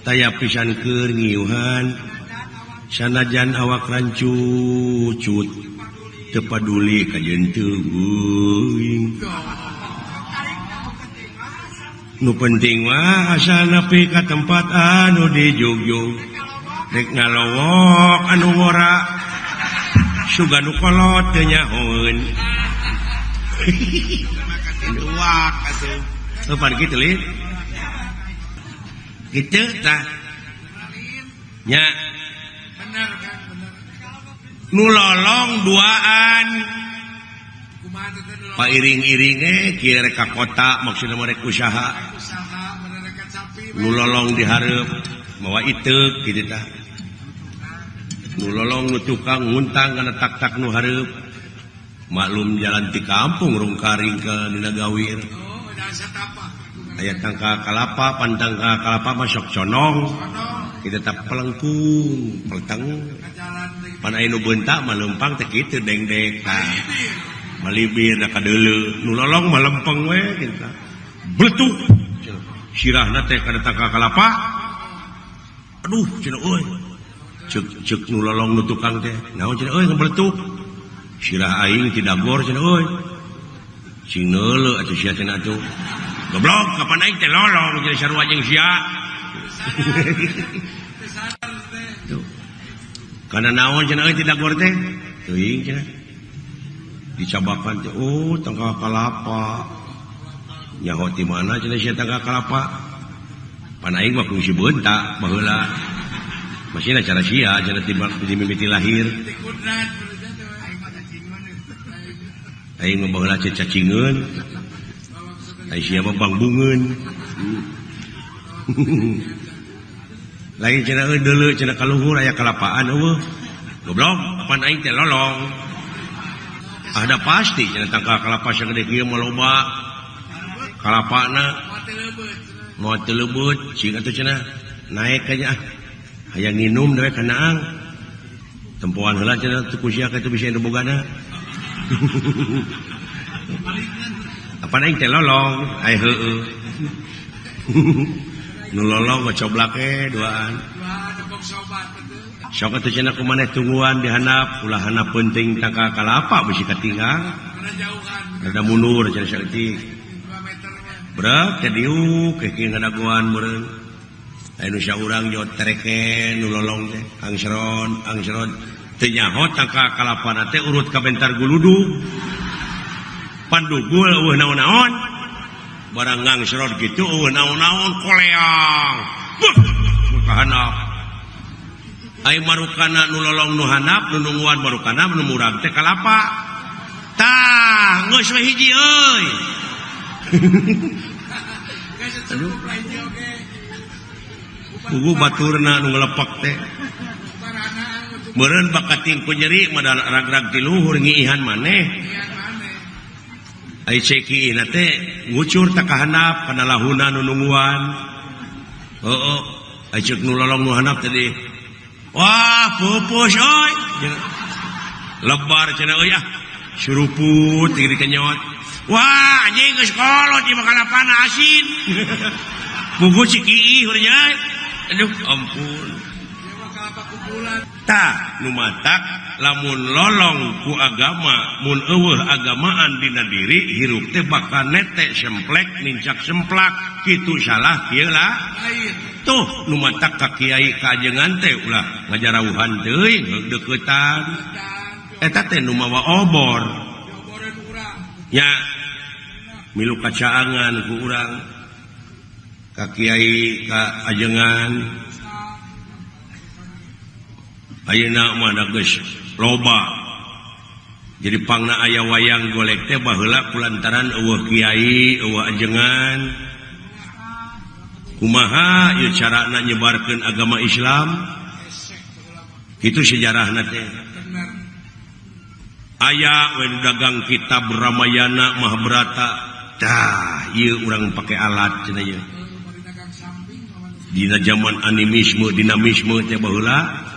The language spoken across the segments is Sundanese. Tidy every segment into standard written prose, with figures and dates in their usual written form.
Taya pisan keur ngiuhan sanajan awak rancucut teu paduli ka teuing. Nu penting mah asal nepi ka tempat anu dijugjug rek ngalowok anu ngora sugan nu kolot teu nyahoeun. Luak atuh. Oh, pan kitu lin. Kitu tah. Nya. Bener kan, bener. Nu lolong duaan. Kumaha teh teh Pa iring-iring kieu rek ka kota maksudna mah rek usaha. Usaha mererekan sapi. Nu lolong dihareup mawa iteuk kitu tah. Nu lolong nu tukang nguntang kana tak-tak nu hareup. Maklum jalan ti kampung rungkaring ka dina gawir. Oh, udah satapak. Aya tangka kalapa, pan tangka kalapa mah sok conong. Kita tak pelengkung, pelteng. Pan aya nu beunta mah leumpang teh kitu dengdek tah. Malibir da kadeuleu, nu lolong mah lempeng we kitu tah. Bletuk. Sirahna teh kana tangka kalapa. Aduh, cenah euy. Ceuk ceuk nu lolong nu tukang teh, naon cenah euy ngabeletuk. Sirah aing ti dagor cenah euy. Sing neuleu atuh sia cenah atuh. Goblok, kapan aing teh lolong cenah sarua jeung sia. Tuh. Kana naon cenah euy ti dagor teh? Teuing cenah. Dicabakan teh, oh tangkal kalapa. Nyaho ti mana cenah sia tangkal kalapa? Pan aing mah kungsi beunta baheula. Masihna cara sia cenah ti mimiti lahir. Aing mah baheula cacingeun. Ai sia mah bangbungeun. Lain cenah euy deuleu cenah ka luhur aya kalapaan eueuh. Goblok, pan aing teh lolong. Ada pasti cenah tangkal kalapa sagede kieu mah loba. Kalapana moal teu leubeut cing atuh cenah naek aja ah. Hayang nginum deui kana ang. Tempoan heula cenah teu ku sia kitu bisa nu bogana. Apan aing teh lolong, ai heueuh. Nu lolong mah coblak we duaan. Sok atuh cenah ku maneh tungguan di handap, ulah handap penting tangkal kalapa bisi katinggal. Rada mundur cenah saeutik. Brek teh diuk ke ngadagoan meureun. Aya nu saurang jot tereken nu lolong teh angsron angsron teu nyaho tangkal kalapana teh urut ka bentar guludug. Pandugul eueuh naon-naon. Barang ngangsrot kitu eueuh naon-naon koleang. Buh, ka handap. Ai marukana nu lolong nu handap nu nungguan marukana nu murag teh kalapa. Tah, geus we hiji euy. Aduh. Pugu baturna nu ngelepak teh. Meureun bakating ku nyeri mah da ragrag ti luhur ngiihan maneh. Ai cekiihna teh ngucur ta ka handap kana lahuna nu nungguan. Heueuh, ai ceuk nu lolong nu handap teh di. Wah, pupus euy. Lebar cenah euy ah. Suruput ti dikenyot. Wah, anjing geus kolot ieu mah kalapana asin. Pugu cikiih urang nya. Aduh, ampun. Tah, nu matak lamun lolong ku agama, mun eueuh agamaan dina diri hirup teh bakal nete semplek nincak semplak kitu salah kieu lah. Tuh nu matak ka kiai ka ajengan teh ulah ngajarauhan teuing heug deukeutan. Eta teh nu mawa obor. Nya milu kacaangan ku urang ka kiai ka ajengan. Ayeuna mah da geus loba. Jadi pangna aya wayang golek teh baheula kulantaran eueuh kiai, eueuh ajengan. Kumaha ieu carana nyebarkeun agama Islam? Kitu sejarahna teh. Aya we nu dagang kitab Ramayana Mahabharata. Tah, ieu urang pake alat cenah ieu. Dina zaman animisme dinamisme teh baheula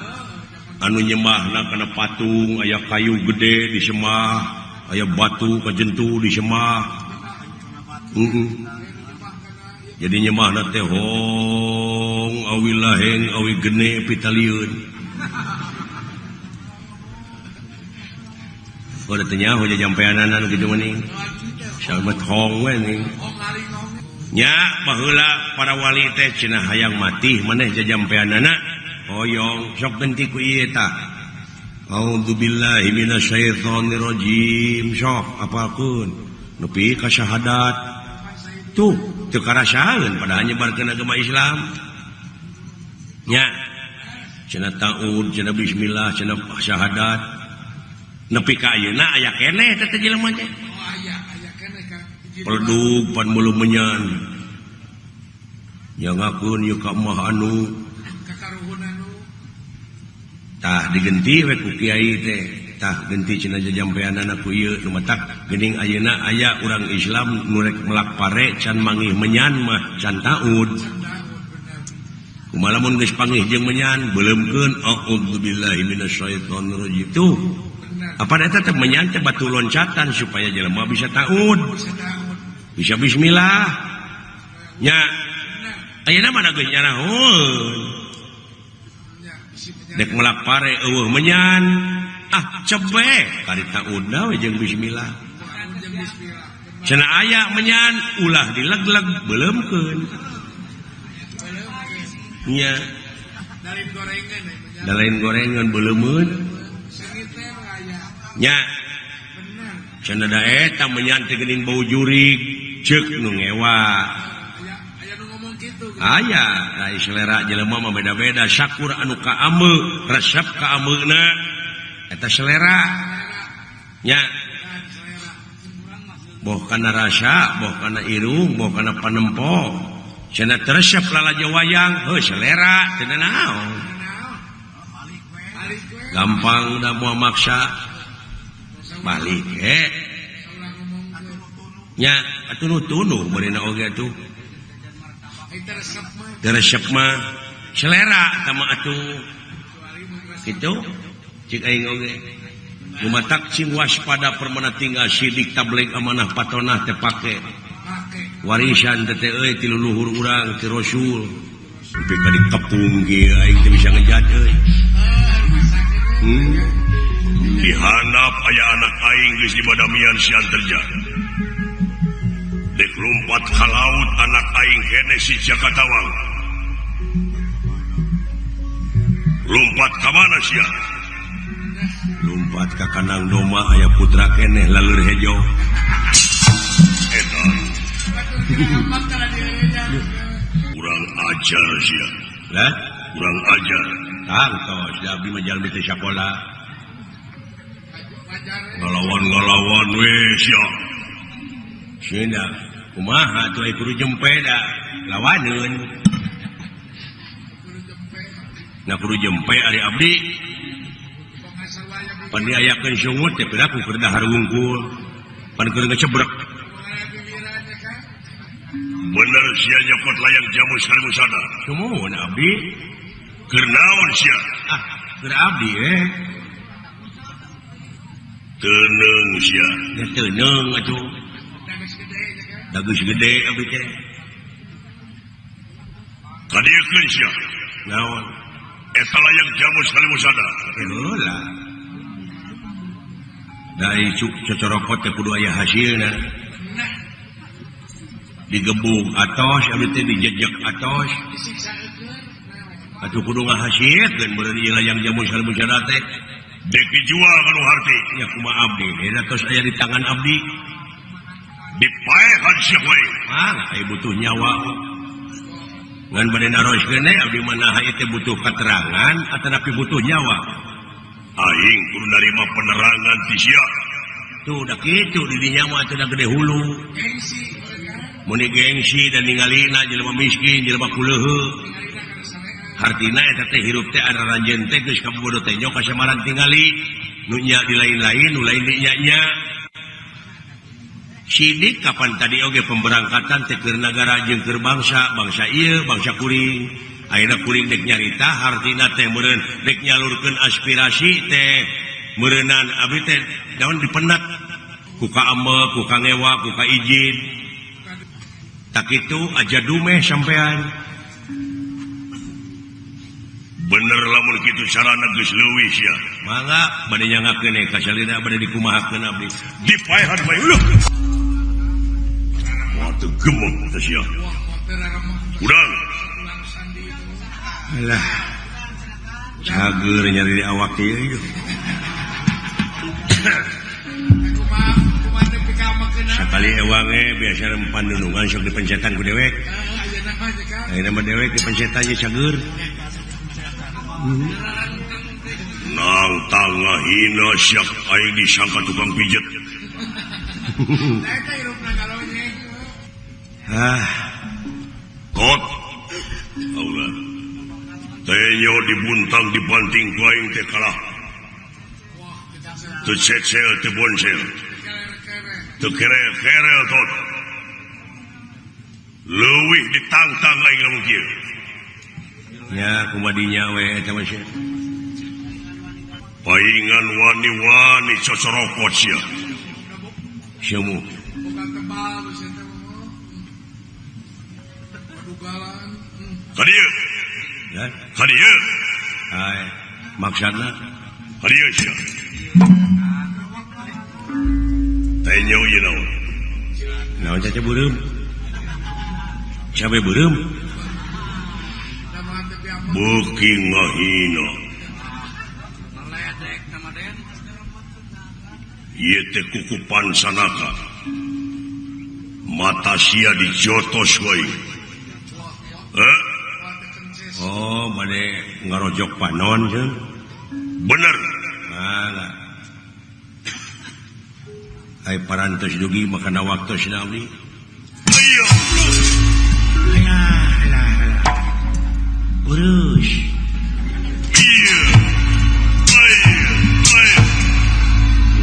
anu nyembahna kana patung aya kayu gede disembah, aya batu kajentu disembah. Jadi nyemahna teh hong awi laheng awi gene pitalieun. Udah teu nyaho jajampeananan kitu mah ning. Salmet hong we ning. Nya baheula para wali teh cenah hayang matih maneh jajampeanana hoyong sok genti ku ieu tah. A'udzubillahi minasyaitonirrajim sok apalkeun nepi ka syahadat. Tuh teu karasaeun padahal nyebarkeun agama Islam. Nya cenah taud cenah bismillah cenah syahadat nepi ka ayeuna aya keneh teh jelema teh. Oh aya aya keneh Kang. Peledug pan meuleuh menyan. Nyangakeun ieu ka emah anu kakaruhun anu. Tah digenti we ku kiai teh. Tah genti cenah jajampeanana ku ieu nu matak geuning ayeuna aya urang Islam nu rek melak pare can mangih menyan mah can taud. Kumaha lamun geus pangih jeung menyan beuleumkeun a'udzubillahi minasyaitonirrajim. Tuh. Apa eta teh menyan teh batu loncatan supaya jelema bisa taud. Bisa bismillah. Nya. Ayeuna mah geus nyarahoeun. Dek melak pare eueuh menyan. Ah cebeh kari taudna we jeung bismillah. Cenah aya menyan ulah dileg-leg beuleumkeun. Nya. Da lain gorengan beuleumeun. Nya. Cenah da eta menyan teh geuning bau jurig ceuk nu ngewa. Aya, da selera jelema mah beda-beda sakur anu kaame resep kaameuna eta selera. Nya. Boh kana rasa, boh kana irung, boh kana panempo. Cenah teu resep lalajo wayang, heuh selera teu naon. Gampang da moal maksa. Balik eh. Nya atuh nu tunduh beurina oge atuh. Teu resep mah selera tama atuh. Kitu cik aing oge. Lumatak cing waspada permana tinggal sidik tabligh amanah patonah teh pake. Warisan teh teh euy ti luluhur urang ti Rasul. Sampai ka dikepung kieu aing teh bisa ngejat euy. Dihandap aya anak aing geus dibadamian si Anterja. Dek lompat ka laut anak aing keneh si Jakatawang. Lompat ka mana sia? Lompat ka kandang domba aya putra keneh laleur hejo. Eta. Kurang ajar sia. Lah, kurang ajar. Tangtos da abdi mah jalmi teu sakola. Ngalawan-ngalawan we sia. Sia kumaha atuh aya kudu jempe da lawaneun. Nah kudu jempe ari abdi. Pan diayakeun sungut teh piraku keur dahar wungkul. Pan keur ngecebrek. Bener sia nyokot layang jamu Sarimusada. Sumuhun abdi. Keur naon sia? Ah, keur abdi eh. Teuneung sia. Ya teuneung atuh. Da geus gede abdi teh. Kadieukeun sia. Naon? Eta layang jamu Sarimusada. Heula. Da cuk cocorokot teh kudu aya hasilna. Digebug atos abdi teh dijejek atos. Atuh kudu ngahasilkeun beureun ieu layang jamu Sarimusada teh. Dek dijual ka nu harti. Ya kumaha abdi, eta tos aya di tangan abdi. Dipaehan sia we. Ah, aya butuh nyawa. Ngan bade naroskeun abdi mah naha ieu teh butuh keterangan atanapi butuh nyawa. Aing kudu narima penerangan ti sia. Tuh da kitu di dinya mah atuh da gede hulu. Mun gengsi dan ningalina jelema miskin, jelema kuleuheuh. Hartina eta teh hirup teh araranjeun teh geus kabodo teh nyo kasamaran tingali. Nu nya di lain-lain, nu lain di nya-nya. Sidik kapan tadi oge pemberangkatan teh keur nagara jeung keur bangsa, bangsa ieu, bangsa kuring. Ayeuna kuring dek nyarita hartina teh meureun dek nyalurkeun aspirasi teh meureunan abdi teh daun dipenat ku ka ambek, ku ka ngewa, ku ka izin. Tak itu aja dumeh sampean. Bener lamun kitu carana geus leuwih sia. Mangga bade nyangakeun ka salira bade dikumahakeun abdi. Dipaehan bae leuh. Wah teu gemeng teh sia. Urang. Alah. Cager nyari di awak ieu. Sakali ewang biasa rempan nunungan sok dipencetan ku dewek. Ayeuna mah dewek dipencetan ye cager. Nang tangahina siak aing disangka tukang pijet. Ah. Kot. Aura. Tenyo dibuntang dibanting ku aing teh kalah. Teu cecel teu boncel. Teu kerel-kerel tot. Leuwih ditangtang aing lamun kieu. Ya kumadinya we eta mah sia. Paingan wani-wani cocorokot sia. Sia mu. Ka dieu. Ya. Ka dieu. Ai, maksudna ka dieu sia. Tenyo ieu naon? Naon caca beureum? Cabe beureum. Beuki ngahina. Ieu teh kuku Pancanaka. Mata sia dijotos wae. Heh? Oh, bade ngarojok panon jeung. Bener. Mangga. Ai parantos dugi makana waktosna abdi. Ayo. Alah, alah, alah. Urus. Iya. Ayo, ayo.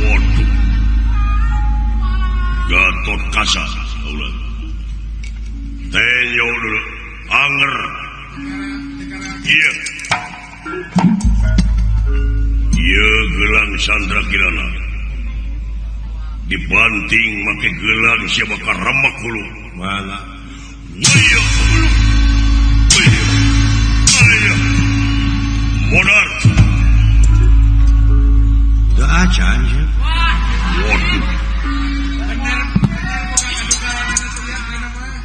Waduh. Gatot Kaca, ulah. Tenyo dulu, anger. Iya. Iya gelang Sandra Kirana. Dibanting make gelang sia bakal remek hulu. Mangga. Ayo, hulu. Ayo. Ayo. Modar. Teu acan sia. Waduh. Bener bukan adugalan atuh ya ayeuna mah.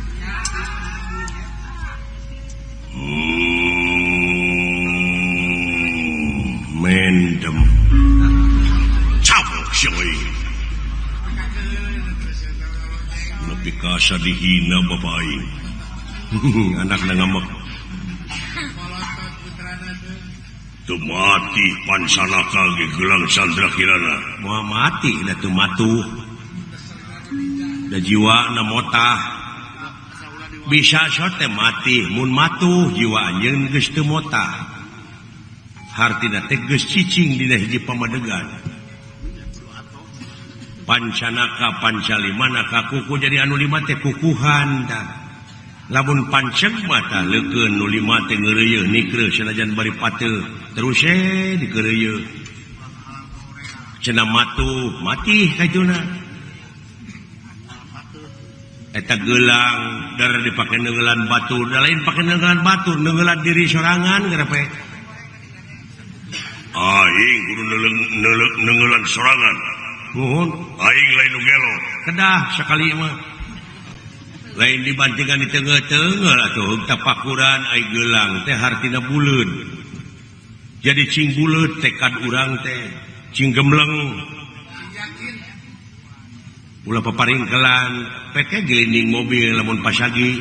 Mendem. Cabok sia euy. Nepi ka dihina bapak aing. Anakna ngambek. Teu mati Pancanaka ge gelang Sandra Kirana. Moal mati da teu matuh. Da jiwana motah. Bisa sote mati mun matuh jiwa anjeun geus teu motah. Hartina teh geus cicing dina hiji pamadegan. Pancanaka pancalimanaka kuku jadi anu lima teh kukuhan tah. Lamun panceg mah tah leukeun nu lima teh ngeureuyeuh nikreuh sanajan bari pateuh terus dikeureuyeun. Cenah matuh mati kajuna. Eta gelang dar dipake neunggeulan batur, da lain pake neunggeulan batur, neunggeulan diri sorangan geura pe. Aing kudu neunggeulan sorangan. Nuhun, aing lain nu gelo. Kedah sakali mah. Lain dibantingan di tengah-tengah atuh tapakuran ai gelang teh hartina buleud. Jadi cing buleud tekad urang teh, cing gemleng. Ulah paparingkelan, peke gelinding mobil lamun pasagi.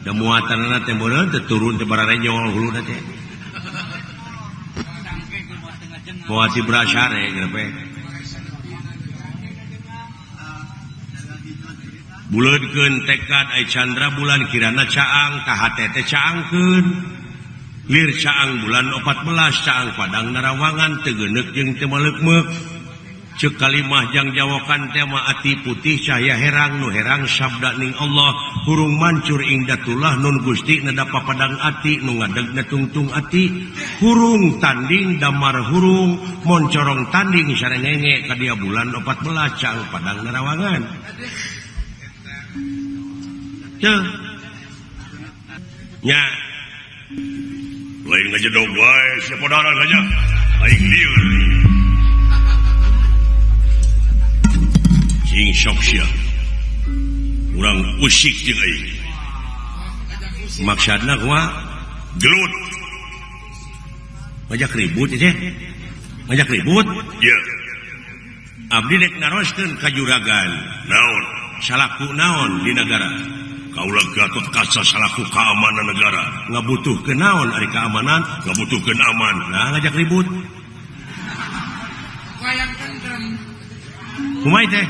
Da muatanna teh meureun teh turun teh bararenyol huluna teh. Moal ti brasare geura pe. Buleudkeun tekad ai candra bulan kirana caang ka hate teh caangkeun. Lir caang bulan 14 caang padang narawangan teu geuneuk jeung teu maleukmeuk. Ceuk kalimah jang jawakan teh mah ati putih cahaya herang nu herang sabda ning Allah hurung mancur ing datullah nun Gusti neda papadang ati nu ngadegna tungtung ati hurung tanding damar hurung moncorong tanding sarengenge ka dia bulan 14 caang padang narawangan. Teu. Nya. Lain ngajedog wae sia podaran aja. Aing lieur. Cing sok sia. Urang usik jeung aing. Maksudna kumaha? Gelut. Ngajak ribut teh. Ngajak ribut? Ieu. Abdi dek naroskeun ka juragan. Naon? Salaku naon di negara? Kaula Gatot Kaca salaku keamanan negara. Ngabutuhkeun naon ari keamanan? Ngabutuhkeun aman. Nah, ngajak ribut. Wayang tentrem. Kumaha teh?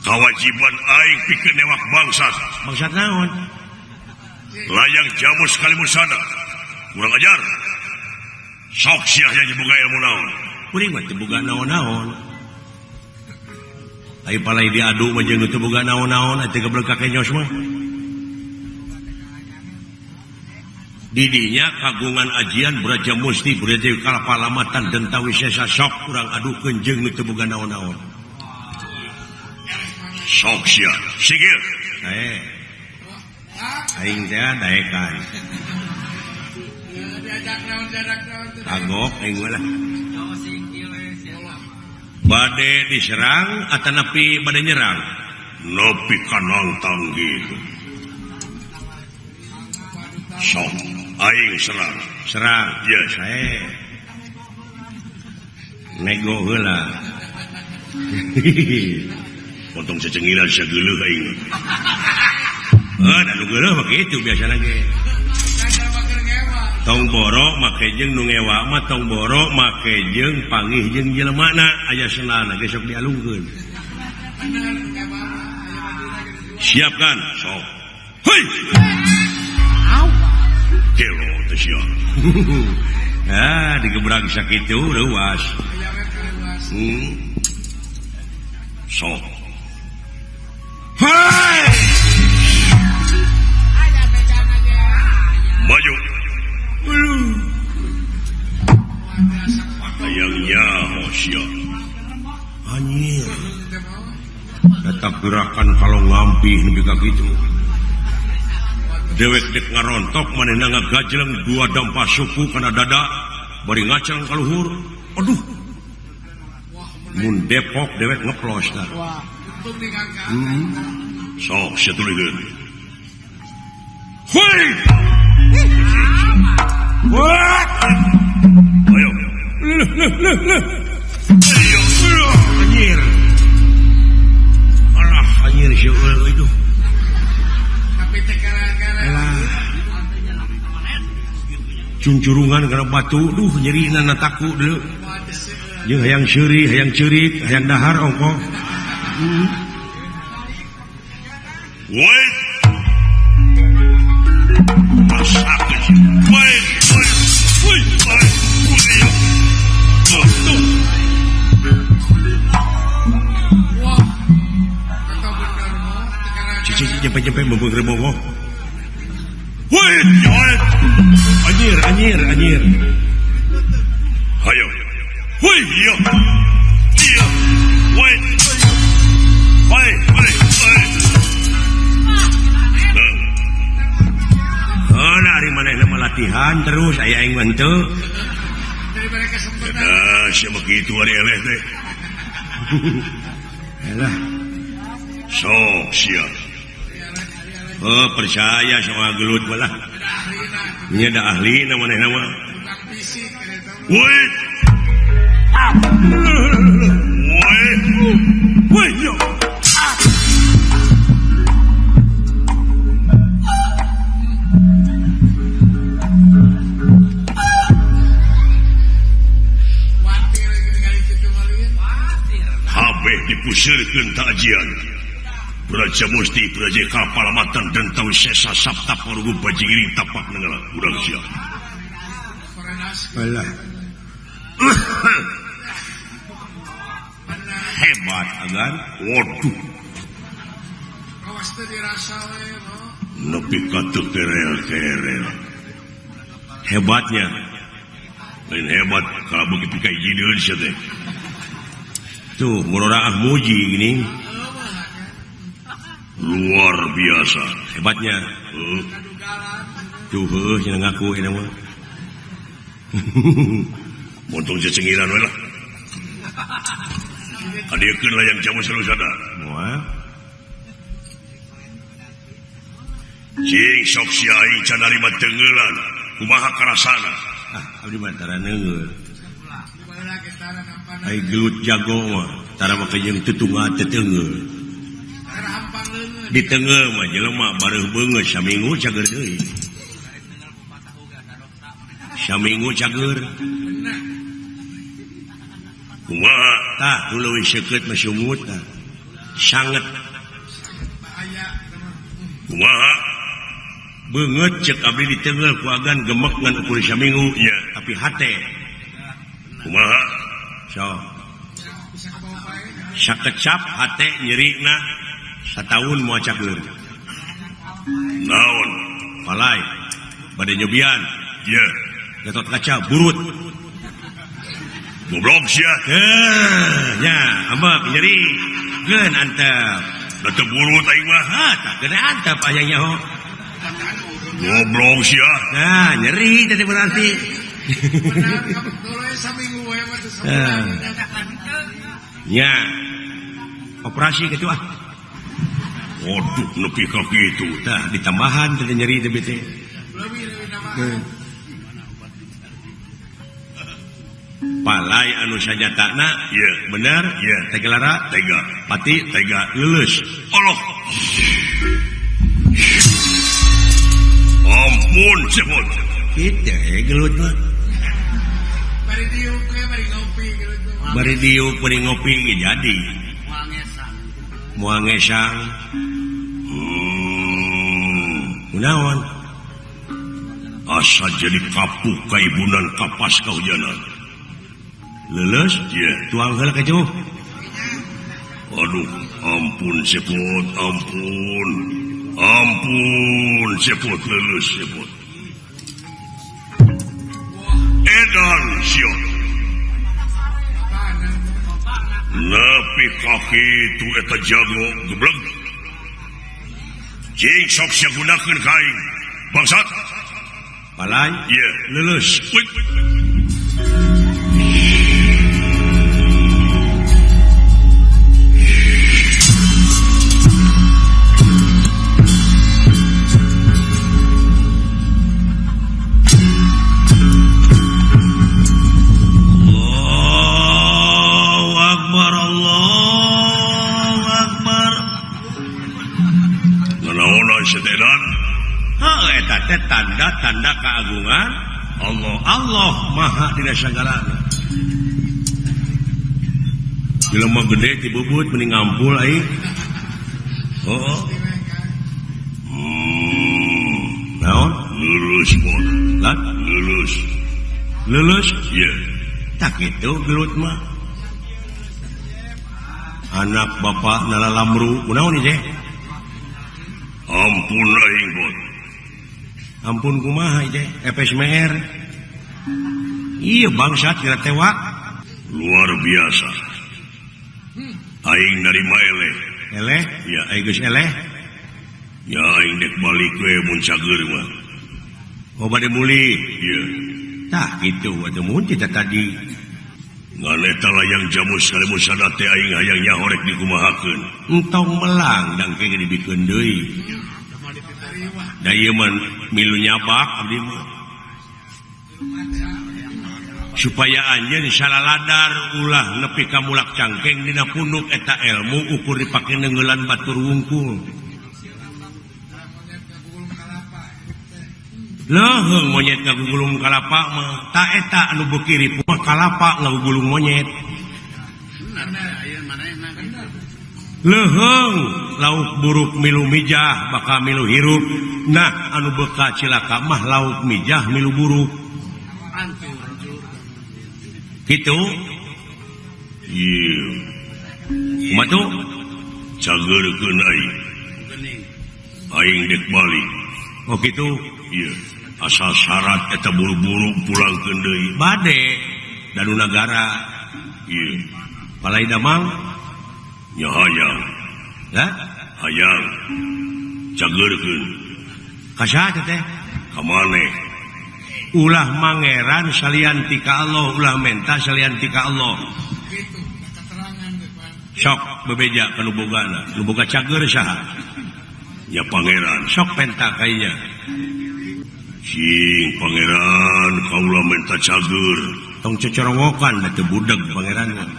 Kawajiban aing pikeun newak bangsat. Bangsat naon? Layang jamus kalimusana. Kurang ajar. Sok sia nya boga ilmu naon? Kuring mah teu boga naon-naon. Ayo palai diadu mah jeung teu boga naon-naon atuh geblek ka kenyos mah. Didinya kagungan ajian Braja Musti Braja Kalapalamatan Denta Wisesa sok urang adukeun jeung nu teu boga naon-naon. Sok sia, sigil. Aing teh daekan. Kagok aing mah lah. Bade diserang atanapi bade nyerang? Nepi ka nangtang gitu. Sok aing serang. Serang. Yes. Nego heula. Potong secengilan sageuleuh aing. Heuh, da nu geuleuh mah kitu biasana ge. Tong boro make jeung nu ngewa mah tong boro make jeung pangih jeung jelemana aya senana ge sok dialungkeun. Siapkan sok. Hei. Gelo teh sia. Ah, digebrag sakitu leuwas. Sok. Hei! Maju. Hayang nyaho sia. Anjir. Eta gerakan kalau ngampih nepi ka kitu. Dewek dek ngarontok manehna ngagajleng dua dampa suku kana dada bari ngaceng ka luhur. Aduh. Mun Depok dewek ngeplos tah. Sok sia tuluykeun. Hei! Wah! Ayo. Ayo. Anjir. Alah anjir seueul itu. Tapi teh gara-gara. Cuncurungan kana batu, duh nyerina na taku deui. Jeung hayang seuri, hayang ceurik, hayang dahar ongkoh. Wait. Masak. Wait. Wait. Wait. Wah. Atau bener mah Cici nyampe-nyampe mumpung rebowo. Wait. Anjir, anjir, anjir. Ayo. Woi, iya. Iya. Wait. Wait, wait, wait. Oh, dari manehna mah latihan terus aya aing mah henteu. Dari kesempatan. Ah, sia mah kitu ari eleh teh. Elah. Sok sia. Oh, percaya sama gelut malah. Nya da ahli na manehna mah. Wait. Wait. Wait, yo. Habeh dipuseurkeun ta'jian. Braja Musti Braja Kapalamatan dan Tawi Sesa Sabta Parugu Bajigiring tapak nenggala urang sia. Alah. Hebat agan. Waduh. Awas teh dirasa we mah. Nepi ka teu kerel-kerel. Hebatnya. Lain hebat kalau beuki pika jideun sia teh. Tuh, ngurora ah muji gini. Luar biasa hebatnya. Tuh heuh cenah ngaku eta mah. Montong cecengiran we lah. Kadiekeun layang jamu salusada. Moal. Cing sok sia aing can narima teungeulan. Kumaha karasana? Ah, abdi mah tara neungeul. Ai gelut jago mah tara make jeung tutungga teu teunggeul. Di teunggeul mah jelema bareuh beungeut saminggu cager deui. Saminggu cager. Kumaha? Tah, nu leuwih seukeut mah sumut tah. Sanget. Kumaha? Beungeut ceuk abdi diteunggeul ku agan gemek ngan ukur saminggu nya, tapi hate. Kumaha? So. Sakecap hate nyerina sataun moal cager. Naon? Palai bade nyobian. Ye. Gatot kaca burut. Goblok sia. Heuh, nya ambek nyeri. Geun antep. Da teu burut aing mah. Hah, tah geun antep aya nyaho. Goblok sia. Nah, nyeri teh berarti. Nya. Operasi kitu ah. Waduh, nepi ka kitu. Tah ditambahan teh nyeri teh bete. Palai anu sajatana ye bener ye tegelara tega pati tega lulus. Allah. Ampun sebut. Kitu gelut mah. Bari diuk we bari ngopi gelut mah. Bari diuk bari ngopi ge jadi. Moal ngesang. Kunaon? Asa jadi kapuk kaibunan kapas kahujanan. Lulus? Ye. Tuang heula ka jauh. Aduh, ampun seput, ampun. Ampun seput lulus seput. Edan siot. Nepi kaki tu eta jago geblek. Cing sok sia gunakeun ka aing. Bangsat. Palai? Ye. Lulus. Wih. Allahu Akbar, Allahu Akbar. Nanaonan setedan? Heuh, eta teh tanda-tanda keagungan Allah. Allah Maha dina sagalana. Jelema gede tibubut mending ngampul aing. Heeh. Naon? Lulus mon. Lah, lulus. Lulus? Ye. Tak kitu gelut mah. Anak bapak nalalamru kunaon ieu teh? Ampun aing bot. Ampun kumaha ieu teh? Epes meher. Iya bangsat kira tewak. Luar biasa. Aing narima eleh. Eleh? Ya, aing geus eleh. Ya aing dek balik we mun cager mah. Oh bade mulih. Iya. Tah kitu atuh mun teh tadi. Ngan eta layang jamu salemusana teh aing hayang nyahorek dikumahakeun. Entong melang dang ke dibikeun deui. Da ieu mah milu nyabak abdi mah. Supaya anjeun salaladar ulah nepi ka mulak cangkeng dina punuk eta ilmu ukur dipake neungeulan batur wungkul. Leuheung monyet ngagugulung kalapa mah ta eta anu beuki ripuh mah kalapa ngagugulung monyet. Leuheung lauk buruk milu mijah bakal milu hirup. Nah anu beuka cilaka mah lauk mijah milu buruk. Kitu. Ieu. Kumaha tuh? Cageurkeun aing. Aing dek balik. Oh kitu. Ieu. Asal syarat eta buru-buru pulangkeun deui. Bade danu nagara. Ieu. Palai damang nya hayang. Hah? Hayang cageurkeun. Ka saha teh? Ka maneh. Ulah mangeran salian ti ka Allah, ulah menta salian ti ka Allah. Sok bebeja ka nu bogana, nu boga cager saha? Nya pangeran. Sok penta kainya. Sing pangeran kaula menta cager. Tong cocorowokan da teu budeg pangeran mah.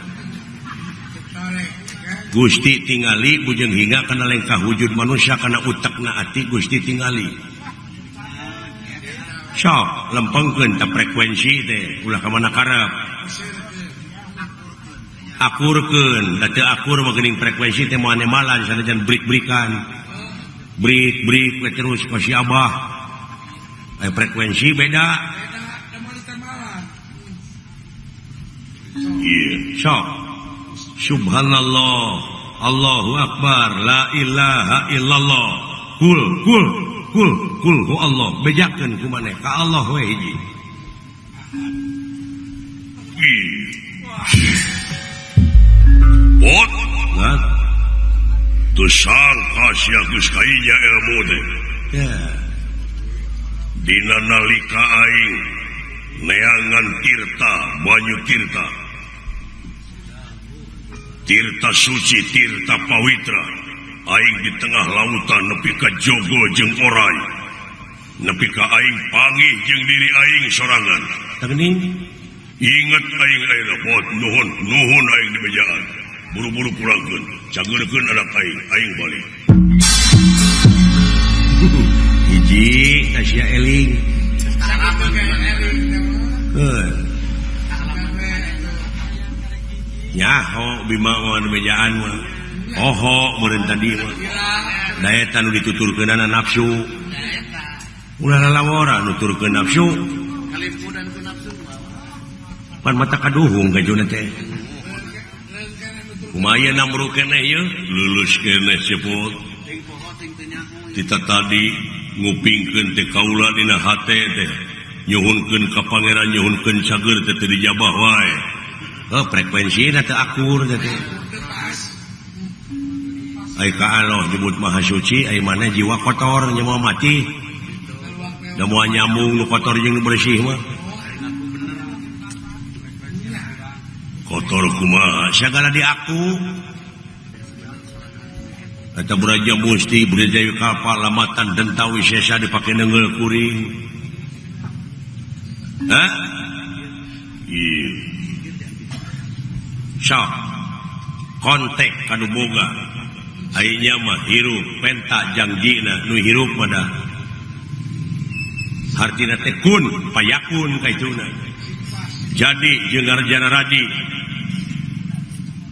Gusti tingali bujeng hingga kana lengkah wujud manusia kana utekna ati Gusti tingali. Sok lempengkeun ta frekuensi teh ulah ka mana karep. Akurkeun da teu akur mah geuning frekuensi teh moal nemalan sanajan brik-brikan. Brik-brik we terus ka si Abah. Aya frekuensi beda. Ieu sok Subhanallah, Allahu Akbar, la ilaha illallah. Kul kul kul kul hu Allah. Bejakeun ku maneh ka Allah we hiji. Bot, nah. Teu sangka sia geus kainya ilmu teh. Ya. Dina nalika aing neangan tirta, banyu tirta. Tirta suci, tirta pawitra. Aing di tengah lautan nepi ka jogo jeung orai. Nepi ka aing panggih jeung diri aing sorangan. Tah geuning. Ingat aing ayeuna bot nuhun nuhun aing di bejaan. Buru-buru pulangkeun, cageurkeun anak aing, aing balik. Hiji tah sia eling. Heuh. Nyaho Bima mah nu bejaan mah. Oho meureun tadi mah. Da eta nu dituturkeunana nafsu. Ulah lalawora nuturkeun nafsu. Pan mata kaduhung gajuna teh. Kumaha ieu namru keneh ieu? Lulus keneh cepot. Tita tadi ngupingkeun teh kaula dina hate teh. Nyuhunkeun ka pangeran nyuhunkeun cager teh teu dijabah wae. Oh, frekuensina teu akur teh teh. Ai ka Allah nyebut maha suci, ai maneh jiwa kotor nya moal mati. Da moal nyambung nu kotor jeung nu bersih mah. Kotor kumaha? Sagala diaku. Eta Braja Musti Braja Kalpa lamatan denta wisesa dipake neungeul kuring. Hah? Ieu. Sok kontak ka nu boga. Ai nya mah hirup penta jangjina nu hirup mah da. Hartina teh kun payakun kaituna. Jadi jeung ngarjana radi.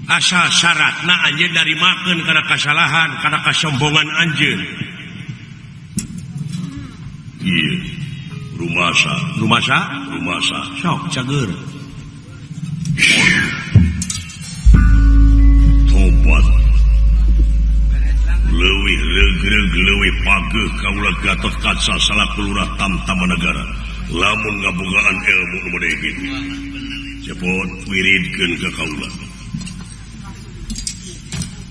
Asal syaratna anjeun narimakeun kana kasalahan, kana kasombongan anjeun. Ieu rumasa, rumasa, rumasa. Sok cager. Tobat. Leuwih regreg leuwih pageuh kaula Gatot Kaca salaku lurah Tamtama Negara. Lamun ngabogaan ilmu nu made kitu. Cepot wiridkeun ka kaula.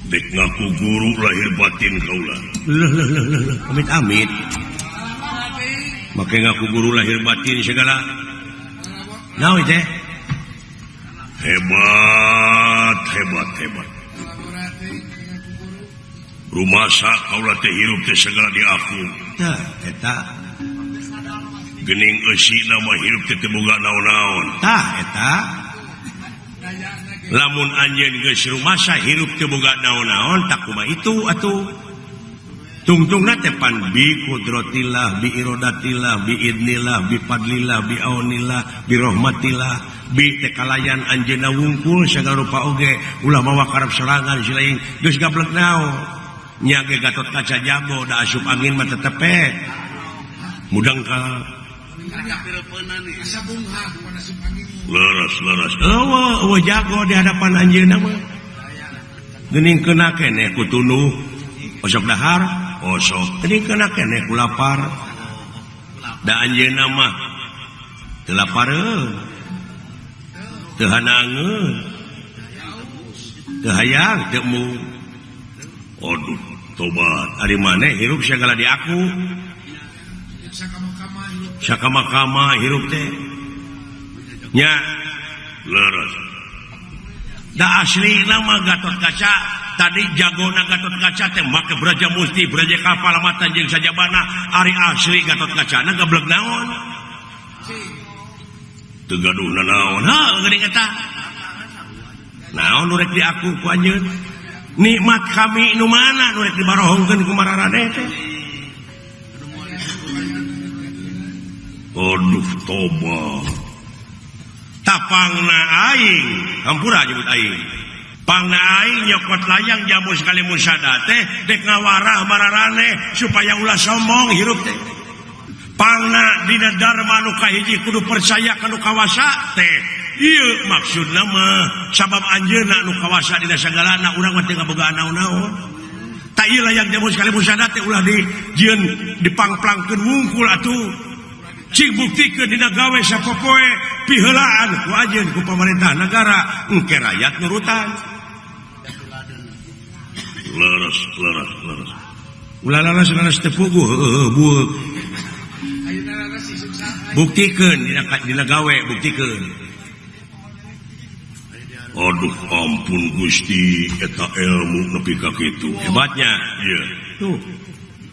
Dek ngaku guru lahir batin kaula. Leuh leuh leuh leuh leuh, amit amit. Make ngaku guru lahir batin segala. Naon teh? Hebat, hebat, hebat. Rumasa kaula teh hirup teh segala diaku. Tah, eta. Geuning eusina mah hirup teh teu boga naon-naon. Tah, eta. Lamun anjeun geus rumasa hirup teu boga naon-naon, tak kumaha itu atuh. Tungtungna teh pan bi kudratillah, bi iradatillah, bi idnillah, bi fadlillah, bi aunillah, bi rahmatillah, bi teh kalayan anjeunna wungkul sagala rupa oge, ulah mawa karep sorangan si lain geus gablek naon. Nya ge Gatot Kaca jago da asup angin mah tetepet. Mudang ka leres leres. Eueuh, eueuh jago di hadapan anjeunna mah. Geuning keuna keneh ku tunduh, osok dahar, osok. Geuning keuna keneh ku lapar. Da anjeunna mah teu lapareun, teu hanangeun, teu hayang, teu embung. Aduh, Tobat. Ari maneh hirup sagala di aku. Sakama-kama hirup teh. Nya leres. Da asli nama Gatot Kaca tadi jagona Gatot Kaca teh make Braja Musti, Braja Kapalamatan jeung sajabana. Ari asli Gatot Kacana gablek naon? Teu gaduh nanaon. Heuh geuning eta. Naon nu rek diaku ku anjeun? Nikmat kami nu mana nu rek dibarohongkeun ku mararaneh teh? Aduh tobat. Tapangna aing, hampura nyebut aing. Pangna aing nyokot layang jamu sekali musada teh dek ngawarah mararaneh supaya ulah sombong hirup teh. Pangna dina dharma nu kahiji kudu percaya ka nu kawasa teh. Ieu maksudna mah sabab anjeunna nu kawasa dina sagalana urang mah teu ngabogaan naon-naon. Ta ieu layang jamu sekali musada teh ulah di jieun dipangplangkeun wungkul atuh. Cing buktikeun dina gawe sapopoe piheulaan ku anjeun ku pamarentah negara engke rakyat nurutan. Leres leres leres. Ulah leres leres teu puguh heueuh bueuk. Buktikeun dina gawe buktikeun. Aduh ampun Gusti eta ilmu nepi ka kitu. Hebatnya. Ieu. Tuh.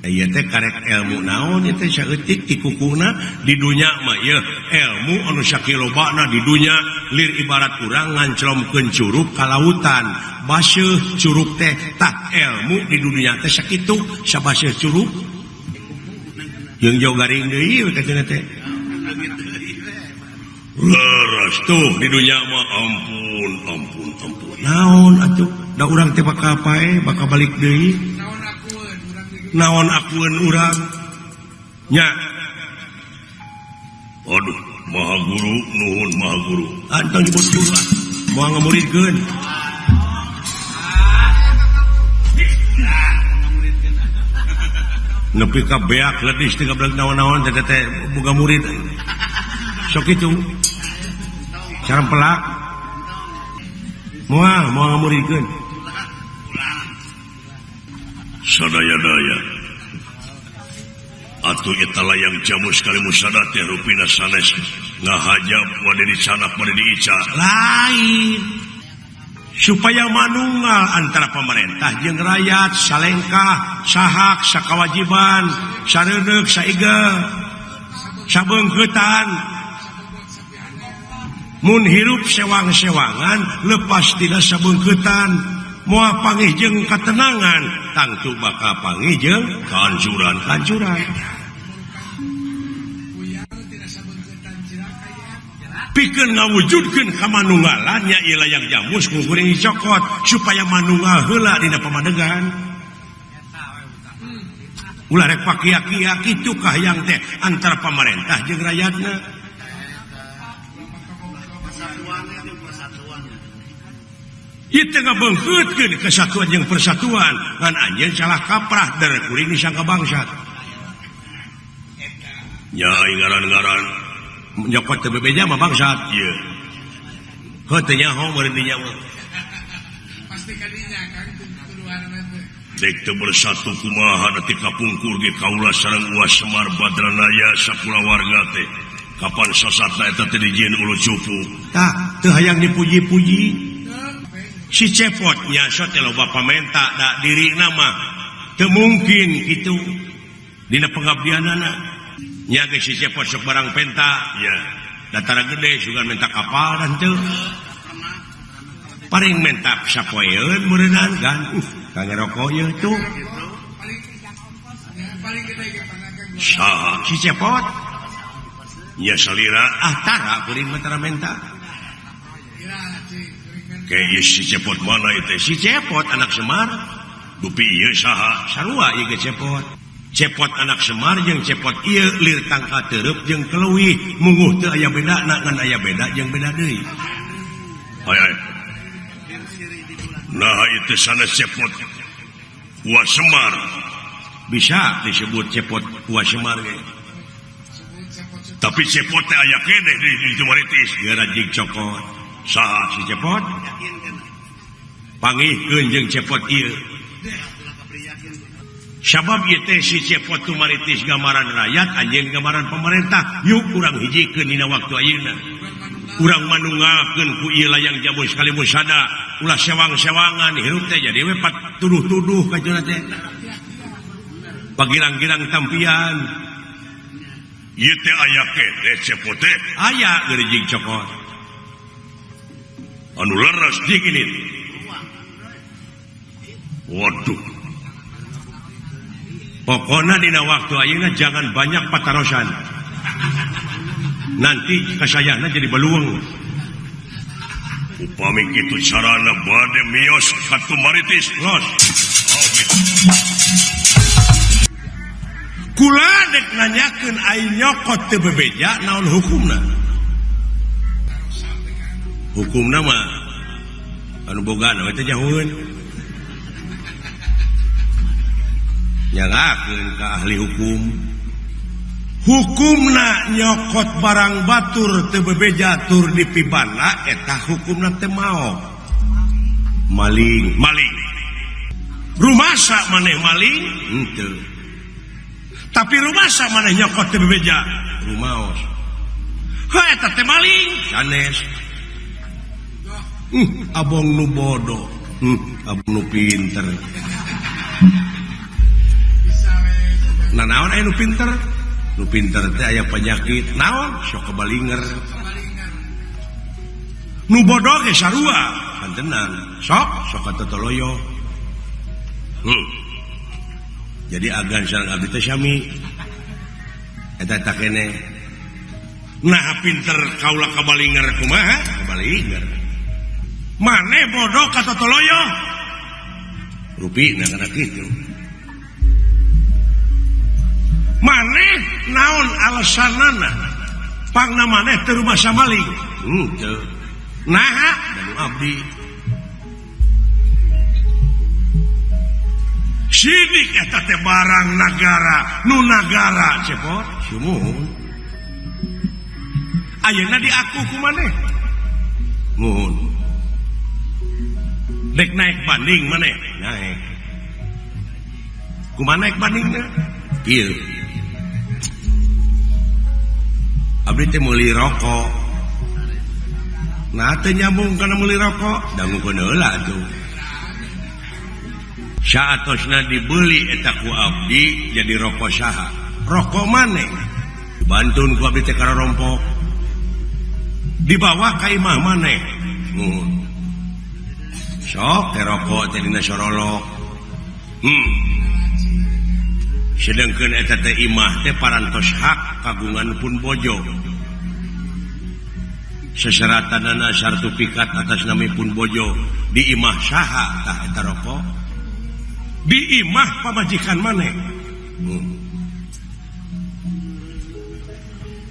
Ieu teh karek ilmu naon ieu teh saeutik ti kukuna di dunya mah ieu ilmu anu sakilobana di dunya lir ibarat urang nganclomkeun curug ka lautan baseuh curug teh tah ilmu di dunya teh sakitu sabaseuh curug jeung jauh garing deui teh cenah teh leres tuh di dunya mah ampun ampun ampun naon atuh da urang teh bakal pae bakal balik deui naon akueun urang nya. Aduh maha guru nuhun maha guru antong nyebut guru ah moal ngamuridkeun nepi ka beak ledis teh gablek naon-naon teh teh boga murid sok kitu sareng pelak moal moal ngamuridkeun sadaya-daya atuh eta layang jamu sekali musada teh rupina sanes ngahajab wade dicanak wade diica lain supaya manunggal antara pemerintah jeung rakyat salengkah sahak sakawajiban sareudeuh saigel sabeungkeutan mun hirup sewang-sewangan lepas tina sabeungkeutan moal pangih jeung katenangan tangtu bakal pangih jeung kehancuran kehancuran pikeun ngawujudkeun kamanunggalan nya ieu layang jamus ku kuring dicokot supaya manunggal heula dina pamadegan ulah rek pakia-kia kitu kahayang teh antara pamarentah jeung rakyatna. Ieu teh ngabeungkeutkeun kesatuan jeung persatuan ngan anjeun salah kaprah dari kuring disangka bangsat. Nya aing ngaran-ngaran nyokot teh bebeja mah bangsat. Ieu. Heuh teh nyaho meureun dinya mah. Pasti kadinya Kang tuduhanna teh. Dek teu bersatu kumaha da ti kapungkur ge kaula sareng Uwa Semar Badranaya sakulawarga teh. Kapan sasatna eta teh dijieun ulu cupu. Tah teu hayang dipuji-puji. Si cepot nya sok teh loba pamenta da dirina mah teu mungkin kitu dina pengabdianana. Nya ge si cepot sok barang penta ya datara gede sugan menta kapal dan teu paling menta sapoeun meureunaan kan kang rokok ieu tuh saha si cepot nya salira ah tara kuring mah tara menta. Kayak si cepot mana itu? Si cepot anak Semar. Dupi ieu saha? Sarua ieu ge cepot. Cepot anak Semar jeung cepot ieu lir tangka teureub jeung keleuwih munguh teu aya bedana ngan aya beda jeung beda deui. Ay ay. Nah itu sanes cepot Wa Semar. Bisa disebut cepot Wa Semar ge. Tapi cepot teh aya keneh di Tumaritis. Geura jig cokot. Saha si cepot? Pangihkeun jeung cepot ieu. Sabab ieu teh si Cepot Tumaritis gambaran rakyat anjeun gambaran pemerintah. Yuk urang hijikeun dina waktu ayeuna. Urang manunggalkeun ku ieu layang jamu sekali musada. Ulah sewang-sewangan hirup teh jadi we pat tuduh-tuduh ka jona teh. Pagirang-girang tampian. Ieu teh aya keneh Cepot teh. Aya geurijing cokot. Anu leres jeung ini. Waduh. Pokoknya dina waktu ayeuna jangan banyak patarosan. Nanti kasayana jadi beluang. Upami kitu carana bade mios ka Tumaritis. Los. Kula dek nanyakeun ai nyokot teu bebeja naon hukumna? Hukumna mah anu bogana we teh jahueun. Nyalakeun ka ahli hukum. Hukumna nyokot barang batur teu bebeja tur dipibana eta hukumna teh maok. Maling, maling. Rumasa maneh maling? Henteu. Tapi rumasa maneh nyokot teu bebeja? Rumaos. Heuh eta teh maling, sanes. Abong nu bodoh, abong nu pinter. Nah naon aya nu pinter? Nu pinter teh aya penyakit. Naon? Sok kebalinger. Nu bodoh ge sarua, pantenan. Sok sok katotoloyo. Jadi agan sareng abdi teh sami. Eta tak keneh. Nah pinter kaula kabalinger kumaha? Kabalinger. Maneh bodoh katotoloyo. Rupina kana kitu. Maneh naon alasanana pangna maneh teu rumasa maling? Henteu. Naha da abdi. Sidik eta teh barang nagara, nu nagara Cepot, sumuhun. Ayeuna diaku ku maneh. Muhun. Dek naik banding maneh? Naik. Kumaha naik bandingna? Kieu. Abdi teh meuli rokok. Nah teu nyambung kana meuli rokok, dangukeun heula atuh. Saatosna dibeli eta ku abdi jadi rokok saha? Rokok maneh. Dibantun ku abdi teh kana rompok. Dibawa ka imah maneh. Nuhun. Sok teh rokok teh dina sorolok. Sedangkeun eta teh imah teh parantos hak kagungan pun bojo. Seseratanana sertifikat atas nami pun bojo di imah saha tah eta rokok? Di imah pamajikan maneh.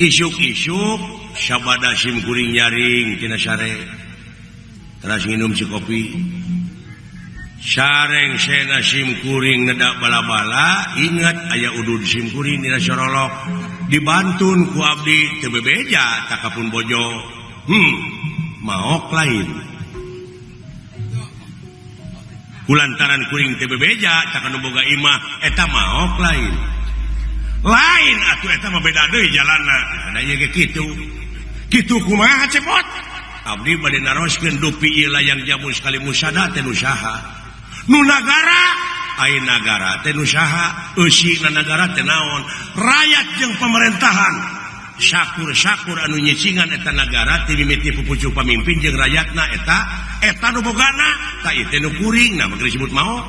Isuk-isuk sabada sim kuring nyaring tina sare. Teras nginum si kopi. Sareng sena sim kuring nedak bala-bala ingat aya udud sim kuring dina sorolok dibantun ku abdi teu bebeja tak kapun bojo. Maok lain. Kulantaran kuring teu bebeja tak anu boga imah eta maok lain. Lain atuh eta mah beda deui jalanna. Da ieu ge kitu. Kitu kumaha Cepot? Abdi bade naroskeun dupi ieu layang jamu sekali musada teh nu saha? Nu nagara, ai nagara teh nu saha? Eusina nagara teh naon? Rakyat jeung pemerintahan. Sakur-sakur anu nyicingan eta nagara ti mimiti pupucuh pamimpin jeung rakyatna eta eta nu bogana ta ieu teh nu kuring nah mah disebut maot.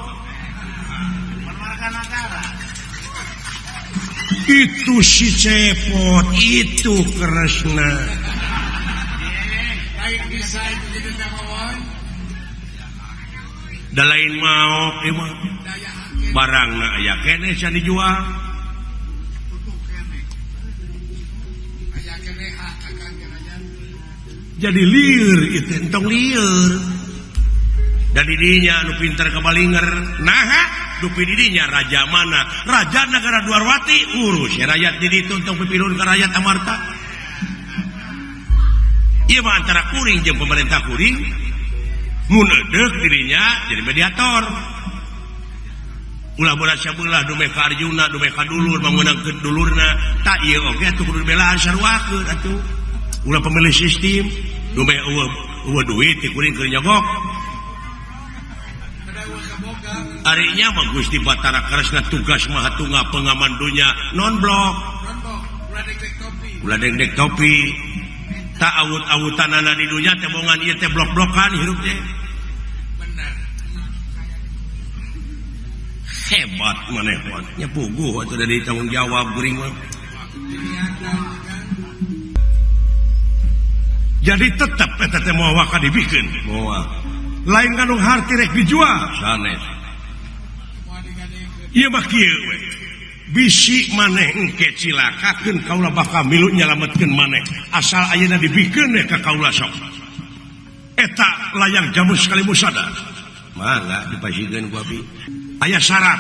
Itu si Cepot, itu keresna. Da lain maok ieu mah. Barangna aya keneh can dijual. Jadi lieur itu entong lieur. Da didinya anu pinter kabalinger. Naha dupi didinya raja mana? Raja negara Dwarwati urus ya rakyat di ditu entong pipilun ka rakyat Amarta. Ieu mah antara kuring jeung pemerintah kuring. Mun eudeuh dirinya jadi mediator. Ulah berat sabelah dume ka Arjuna dume ka dulur meunangkeun dulurna tak ieu oge atuh kudu dibelaan saruakeun atuh. Ulah pemilih sistem dume eueuh duit ti kuring keur nyogok. Arinya mah Gusti Batara Kresna tugas Maha Tunggal pengaman dunya non blok. Ulah dengdek topi. Tak awut-awutanana di dunya teh bongan ieu teh blok-blokan hirup teh. Hebat maneh mah nya puguh atuh dari tanggung jawab kuring mah. Jadi tetep eta teh moal waka dibikeun. Moal. Lain kandung harti rek dijual sanes. Ieu mah kieu we. Bisi maneh engke cilakakeun kaula bakal milu nyalametkeun maneh asal ayeuna dibikeun we ka kaula sok. Eta layang jamus kali musada. Mangga dipasikeun ku abdi. Aya syarat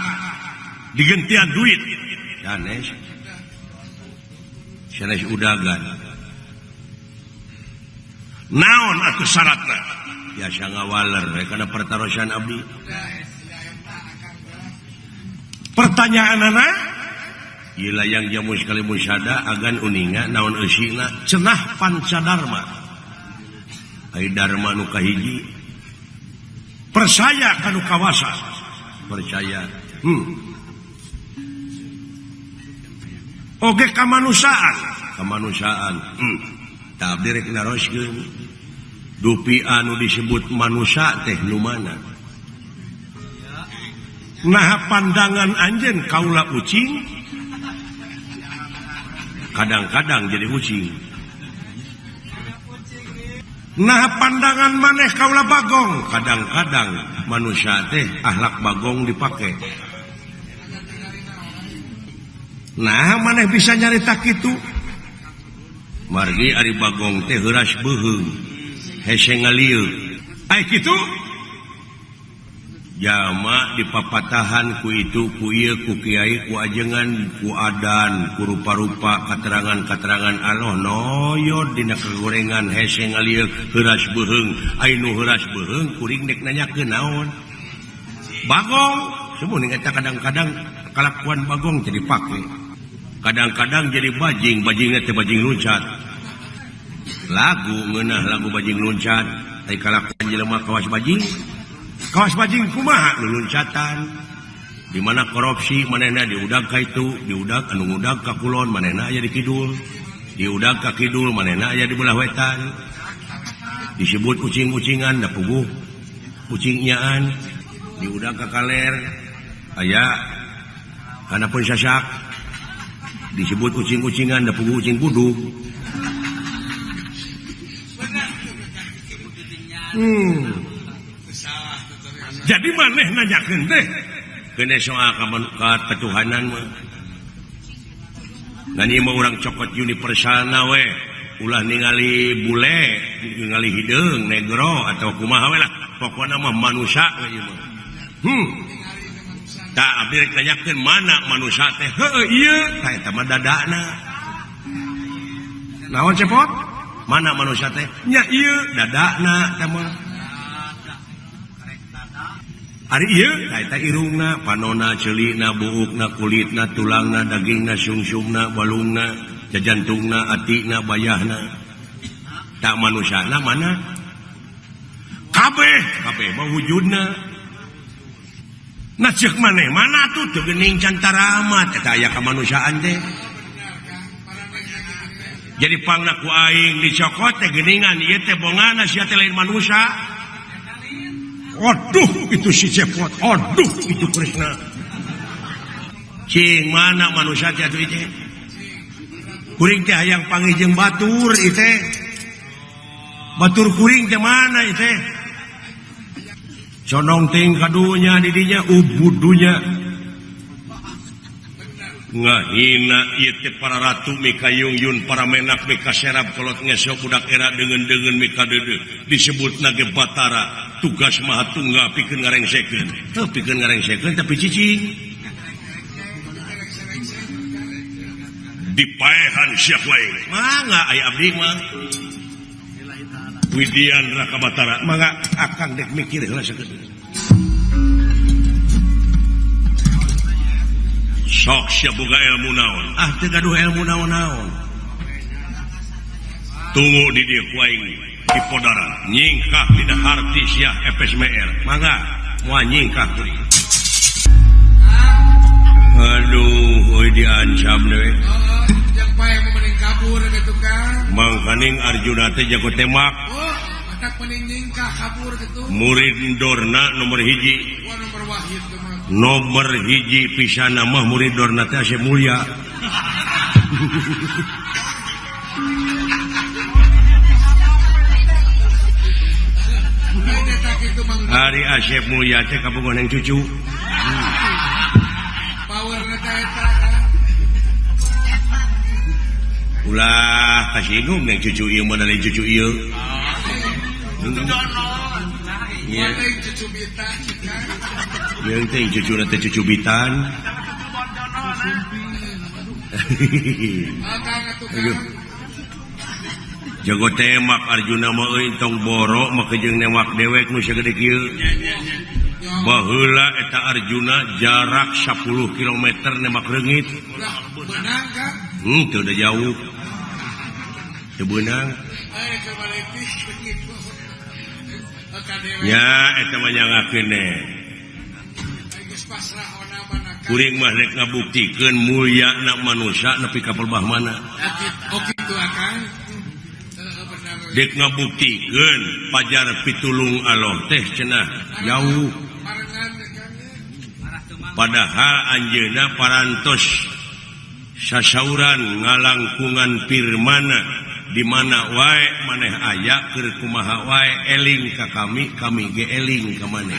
digentian duit sanes. Sanes udagan. Naon atuh syaratna? Biasa ngawaler we kana pertarosan abdi. Pertanyaanana ieu layang jamus kali musada agan uninga naon eusina cenah pancadarma. Ai dharma nu kahiji percaya ka nu kawasa. Percaya. Oge kamanusiaan, kamanusiaan. Tah abdi rek naroskeun dupi anu disebut manusia teh nu mana? Nah pandangan anjeun kaula ucing kadang-kadang jadi ucing. Nah pandangan maneh kaula bagong kadang-kadang manusia teh akhlak bagong dipake. Nah maneh bisa nyarita kitu margi ari bagong teh heuras beuheung hese ngalieu. Ai kitu jama dipapatahan ku itu ku ieu ku kiai ku ajengan ku adan ku rupa-rupa katerangan-katerangan Allah noyod dina kagorengan hese ngalieu heuras beuheung. Ai nu heuras beuheung kuring dek nanyakeun naon bagong semun eta kadang-kadang kalakuan bagong jadi pake kadang-kadang jadi bajing bajingna teh bajing loncat lagu ngeunah lagu bajing loncat ai kalakuan jelema kawas bajing kawas bajing kumaha luluncatan di mana korupsi manehna diudag ka itu diudag anu ngudag ka kulon manehna aya di kidul diudag ka kidul manehna aya di belah wetan disebut ucing-ucingan da puguh ucingnyaan diudag ka kaler aya kana pun sasak disebut ucing-ucingan da puguh ucing budug. Jadi maneh nanyakeun teh keun soal ka ketuhanan mah. Ngan ieu mah urang cokot universalna we, ulah ningali bule, ningali hideung, negro atau kumaha we lah, pokona mah manusia we ieu mah. Tah abdi rek nanyakeun mana manusia teh? Heueuh ieu, tah eta mah dadana. Naon cepot? Mana manusia teh? Nya ieu dadana teh mah. Ari ieu tah eta irungna, panona, ceulina, buukna, kulitna, tulangna, dagingna, sungsumna, balungna, jajantungna, atina, bayahna. Tak manusiana mana? Kabeh, kabeh mah wujudna. Nah ceuk maneh mana tuh teu geuning can taramat eta aya kamanusiaan teh. Jadi pangna ku aing dicokot teh geuningan ieu teh bongana sia teh lain manusia. Aduh itu si Cepot, aduh itu Krishna. Cing mana manusia teh atuh teh? Kuring teh hayang panggih jeung batur ieu teh. Batur kuring teh mana ieu teh? Condong ting kadunya di dinya ubudunya. Ngahina ieu teh para ratu mikayung yun para menak mikaserap kolot ngesok budak era deungeun-deungeun mikadeudeuh disebutna ge Batara tugas Maha Tunggal pikeun ngarengsekeun. Teu pikeun ngarengsekeun tapi cicing. Dipaehan sia lain. Mangga aya abdi mah. Widian Raka Batara mangga akang dek mikir heula sakedeung. Sok sia boga ilmu naon? Ah teu gaduh ilmu naon-naon. Tunggu di dieu ku aing di podaran. Nyingkah dina harti sia FSMR. Mangga moal nyingkah deui. Aduh, euy diancam deui. Jeung pae mending kabur kitu kan. Mangkaning Arjuna teh jago tembak. Oh, matak mending nyingkah kabur kitu. Murid Dorna nomor hiji. Wah, nomor wahid teh mah. Nomor hiji pisan mah murid Dorna teh Asep Mulya. Ari Asep Mulya teh kabogoh neng cucu. Ulah kasinggung neng cucu ieu mah dari cucu ieu. Iya. Yang teh cucu teh cucu bitan. Aduh. Jago tembak Arjuna mah euy tong boro make jeung nembak dewek nu sagede kieu. Baheula eta Arjuna jarak 10 km nembak reungit. Beunang kan? Teu da jauh. Teu beunang. Ya eta mah nyangakeun we. Kuring mah rek ngabuktikeun mulyana manusia nepi ka pelbah mana. Oh kitu akang. Dek ngabuktikeun pajar pitulung Allah teh cenah jauh. Padahal anjeunna parantos sasauran ngalangkungan firmana di mana wae maneh aya keur kumaha wae eling ka kami, kami ge eling ka maneh.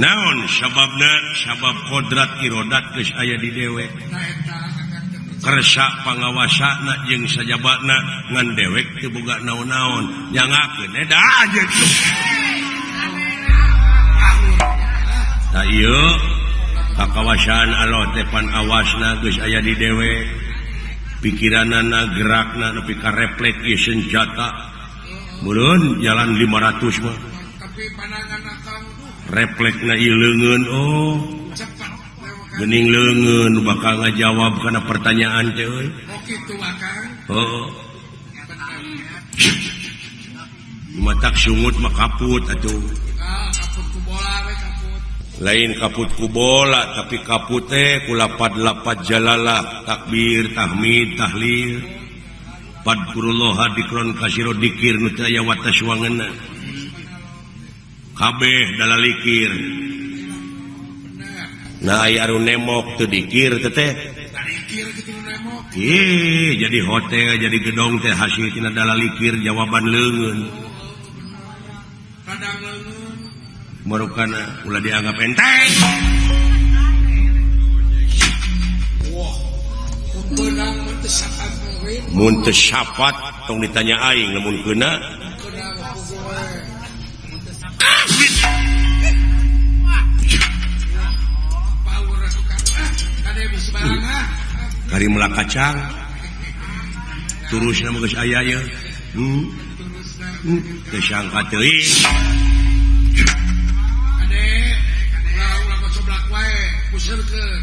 Naon sababna? Sabab kodrat irodat geus aya di dewek. Kersa pangawasana jeung sajabana ngan dewek teu boga naon-naon nyangakeun eta aja. Tah ieu kakawasaan Allah teh pan awasna geus aya di dewek. Pikiranana gerakna nepi ka refleks ieu senjata. Meureun jalan 500 mah. Tapi pandangan akang refleksna ieu leungeun oh. Gening leungeun bakal ngajawab kana pertanyaan teh euy. Oh kitu akang. Heeh. Matak sungut mah kaput atuh. Ah, kaput ku bola we kaput. Lain kaput ku bola tapi kaput teh ku lapad-lapad jalalah takbir, tahmid, tahlil. Fadkurullah dikron kasiro dikir nu teu aya watas wangeunna. Kabeh dalalikir. Nah aya anu nemok teu dikir teh teh. Dikir kitu nemok. Ih, jadi hotel, jadi gedong teh hasil tina dalalikir jawaban leungeun. Kadang leungeun. Marukana ulah dianggap enteng. Wah, beunang mun teu sapat we. Mun teu sapat tong ditanya aing lamun keuna. Kari melak kacang turusna mah geus aya ieu. Teu sangka teuing. Kade ulah ulah coblak wae puseurkeun.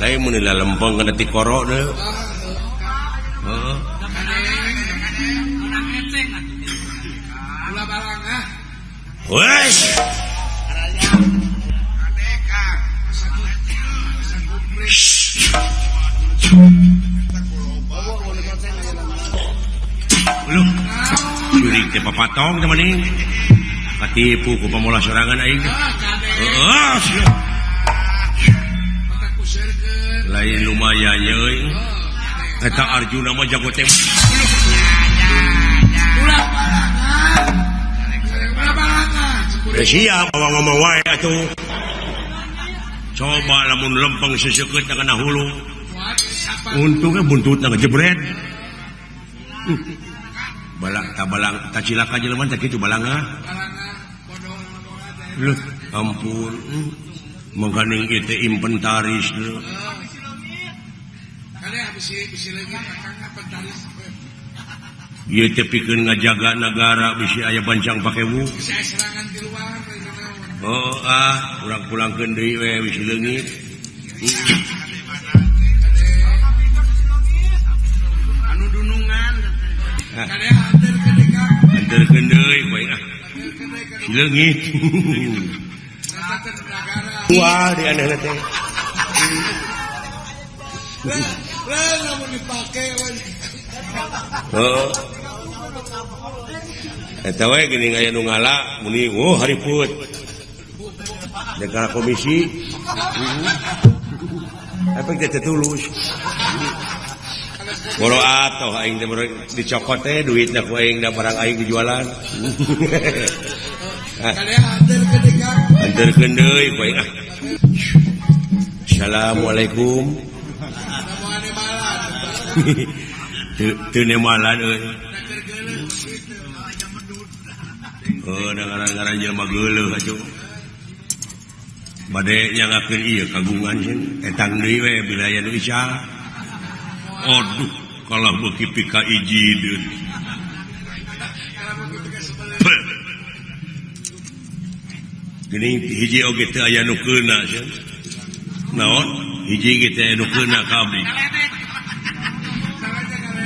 Lain mun lalempeng kana tikoro deui. Heeh. Ulah barang ah. Wes. Loh, jurig teh papatong teh maning. Katipu ku pamolah sorangan aing. Heeh, sia. Lain lumayan euy. Eta Arjuna mah jago teh. Ulah barangan. Ulah barangan. Siap bawa ngomong wae atuh. Coba lamun lempeng seseukeut kana hulu. Untungnya buntutna ngejebret. Balang ta balang ta cilaka jelema teh kitu balanga. Loh, ampun. Mangkaning ieu teh inventaris leuh. Kade bisi bisi leungit akang inventaris. Ieu teh pikeun ngajaga nagara bisi aya bancang pakewu. Oh ah, urang pulangkeun deui we bisi leungit. Anu dunungan. Kade anterkeun deui Kang. Anterkeun deui bae ah. Si leungit. Wah, di anehna teh. Lah lamun dipake we. Heeh. Eta we geuning aya nu ngala muni oh hariput. Negara komisi. Efek teh tulus. Boro atoh aing teh dicokot teh duitna ku aing da barang aing dijualan. Kade anterkeun deui Kang. Anterkeun deui ku aing ah. Assalamualaikum. Teu nemalan euy. Oh, da ngaran-ngaran jelema geuleuh atuh. Bade nyangakeun ieu kagungan cenah etang deui we bila aya nu ical. Aduh, kalah beuki pika ijideun. Geuning hiji oge teu aya nu keuna cenah. Naon? Hiji ge teu aya nu keuna ka abdi.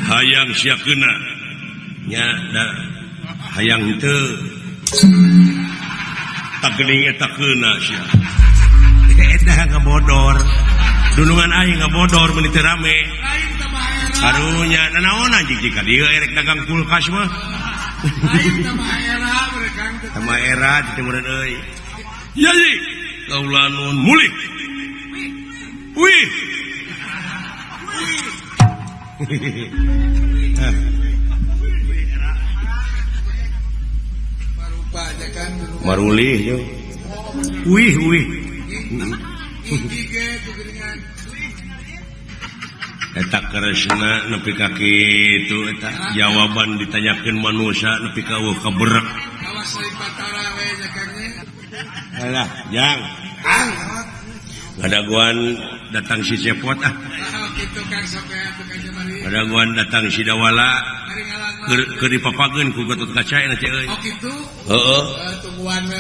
Hayang sia keuna. Nya da hayang henteu. Tak geuning eta keuna sia. Eta ngabodor. Dunungan aing ngabodor meuni teu rame. Karunya nanaonan jig ka dieu erek dagang kulkas mah. Lain tambah era mereka. Tambah era teu meureun euy. Yai, kaula nuhun mulih. Wih. Marulih yo. Wih wih. Eta keresna nepi ka kitu eta jawaban ditanyakeun manusia nepi ka eueuh kaberek. Alah, jang. Ngadaguan datang si Cepot ah. Ngadaguan datang si Dawala keur dipapageun ku Gatot Kaca na teh euy. Oh kitu. Heeh. Tungguan we.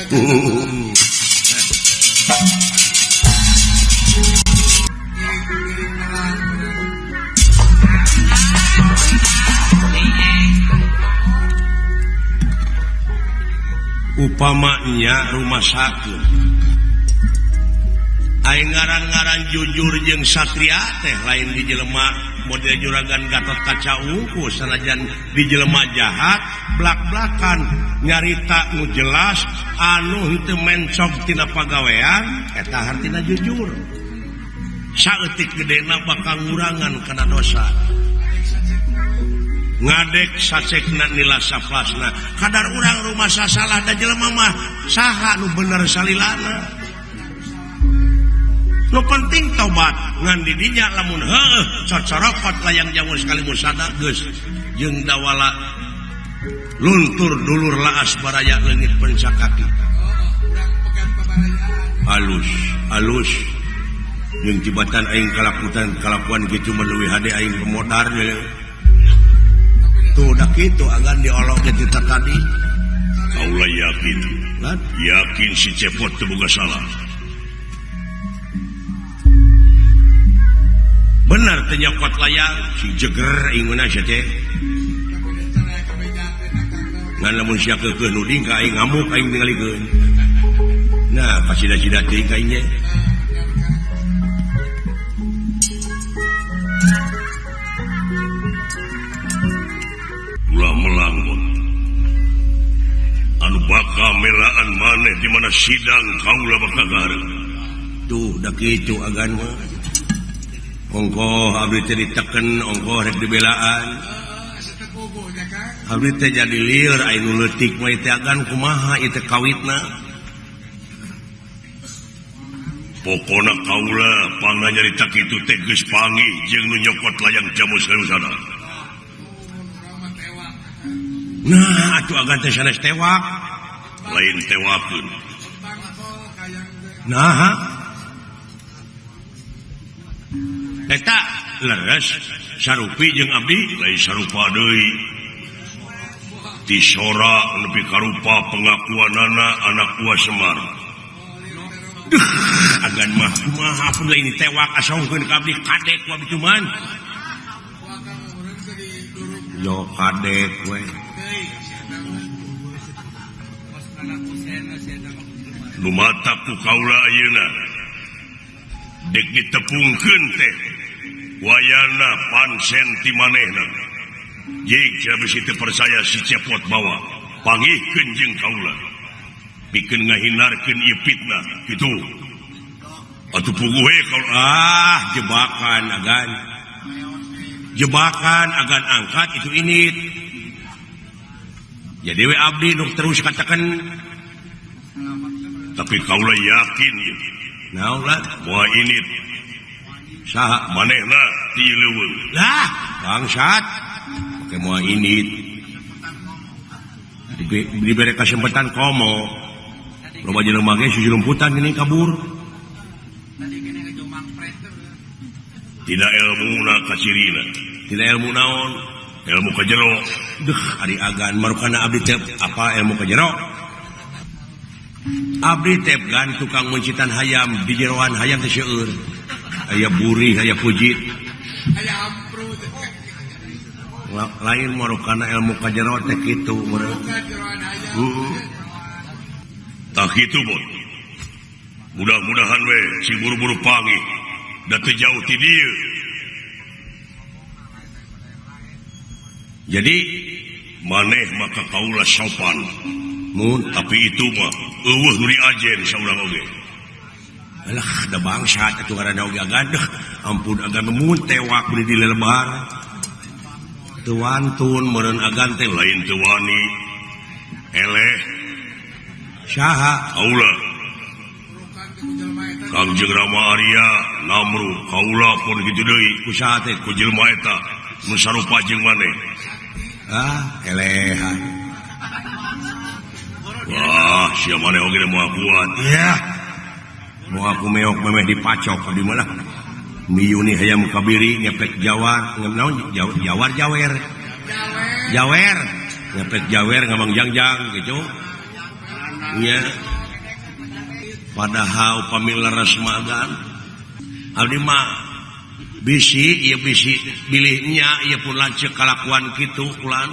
Upamanya rumah sakit aing ngaran-ngaran jujur jeung satria teh lain di jelema model juragan Gatot Kaca unggul sanajan di jelema jahat blak-blakan nyarita nu jelas anu henteu mencog tina pagawean eta hartina jujur saeutik gedena bakal ngurangan kana dosa ngadek sasekna nila saplasna kadar urang rumah sasalah da jelema mah saha nu bener salilana nu penting tobat ngan di dinya lamun heueuh cocorokot layang jamur sekali musada geus jeung dawala luntur dulur laas baraya leungit pencakaki alus alus jeung tibatan aing kalakutan kalakuan kitu mah leuwih hade aing pemodar tuh dah kitu agan diolok ke kita tadi. Kaula yakin. Lan? Yakin si Cepot teu boga salah. Bener teu nyokot layang si jeger inguna sia teh. Ngan lamun sia keukeuh nuding ka aing ngamuk aing tingalikeun. Nah, pasida-sida teuing ka aing nya. Ulah melanggut. Anu bakal melaan maneh di mana sidang kaula bakal gareuh. Tuh da kitu agan mah. Ongkoh abdi teh diteken, ongkoh rek dibelaan. Abdi teh jadi lieur aya nu leutik mah teh agan kumaha ieu teh kawitna. Pokona kaula pangna nyarita kitu teh geus panggih jeung nu nyokot layang jamus sana. Nah, atuh agan teh sanes tewak. Lain tewakeun. Nah. Eta leres sarupi jeung abdi lain sarupa deui. Ti sora nepi ka rupa pengakuanana anak buah Semar. Duh, agan mah kumaha pun lain tewak asongkeun ka abdi kadek ku abdi cuman. Yo kadek we. Nu matak ku kaula ayeuna dek ditepungkeun teh wayana pansen ti manehna. Jig cenah bisi teu percaya si Cepot bawa panggihkeun jeung kaula. Pikeun ngahindarkeun ieu fitnah kitu. Atuh puguh we kaula. Ah, jebakan agan. Jebakan agan angkat itu init. Jadi we abdi nu terus katakan tapi kaula yakin ieu. Naon lah? Moal init. Saha? Manehna ti leuweung. Lah, bangsat. Pake moal init. Dibere kesempatan komo. Loba jelema ge susulumputan geuning kabur. Tidak ilmuna kacirina. Tidak ilmu naon? Ilmu ka jero. Duh, ari agan marukana abdi teh apa ilmu ka jero? Abdi teh gan tukang mencitan hayam di jeroan hayam teh seueur. Aya burih, aya pujit. Aya ampru. Lain marukana ilmu ka jero teh kitu meureun. Heeh. Tah kitu Bot. Mudah-mudahan we si buru-buru panggih da teu jauh ti dieu. Jadi maneh maka kaula sopan. Mun tapi itu mah eueuh nu diajen saurang oge. Alah, da bangsat atuh ngaranna oge agan. Deuh, ampun agan mun tewak beundi di lelebar. Teu wantun meureun agan teh lain teu wani. Eleh saha? Kaula. Kangjeng Rama Arya Namru kaula pun kitu deui. Ku saha teh? Ku jelema eta nu sarupa jeung maneh. Ah, elehan. Wah, sia maneh oge moal kuat. Iya. Moal ku meok memeh dipacok di mana? Miyuni hayam kabiri ngepek jawar, naon jawar jawer. Jawer, ngepek jawer ngamang jangjang gitu. Nya. Padahal upami leres mah agan. Abdi mah bisi ieu bisi bilih nya ieu pun lanceuk kalakuan kitu ulan.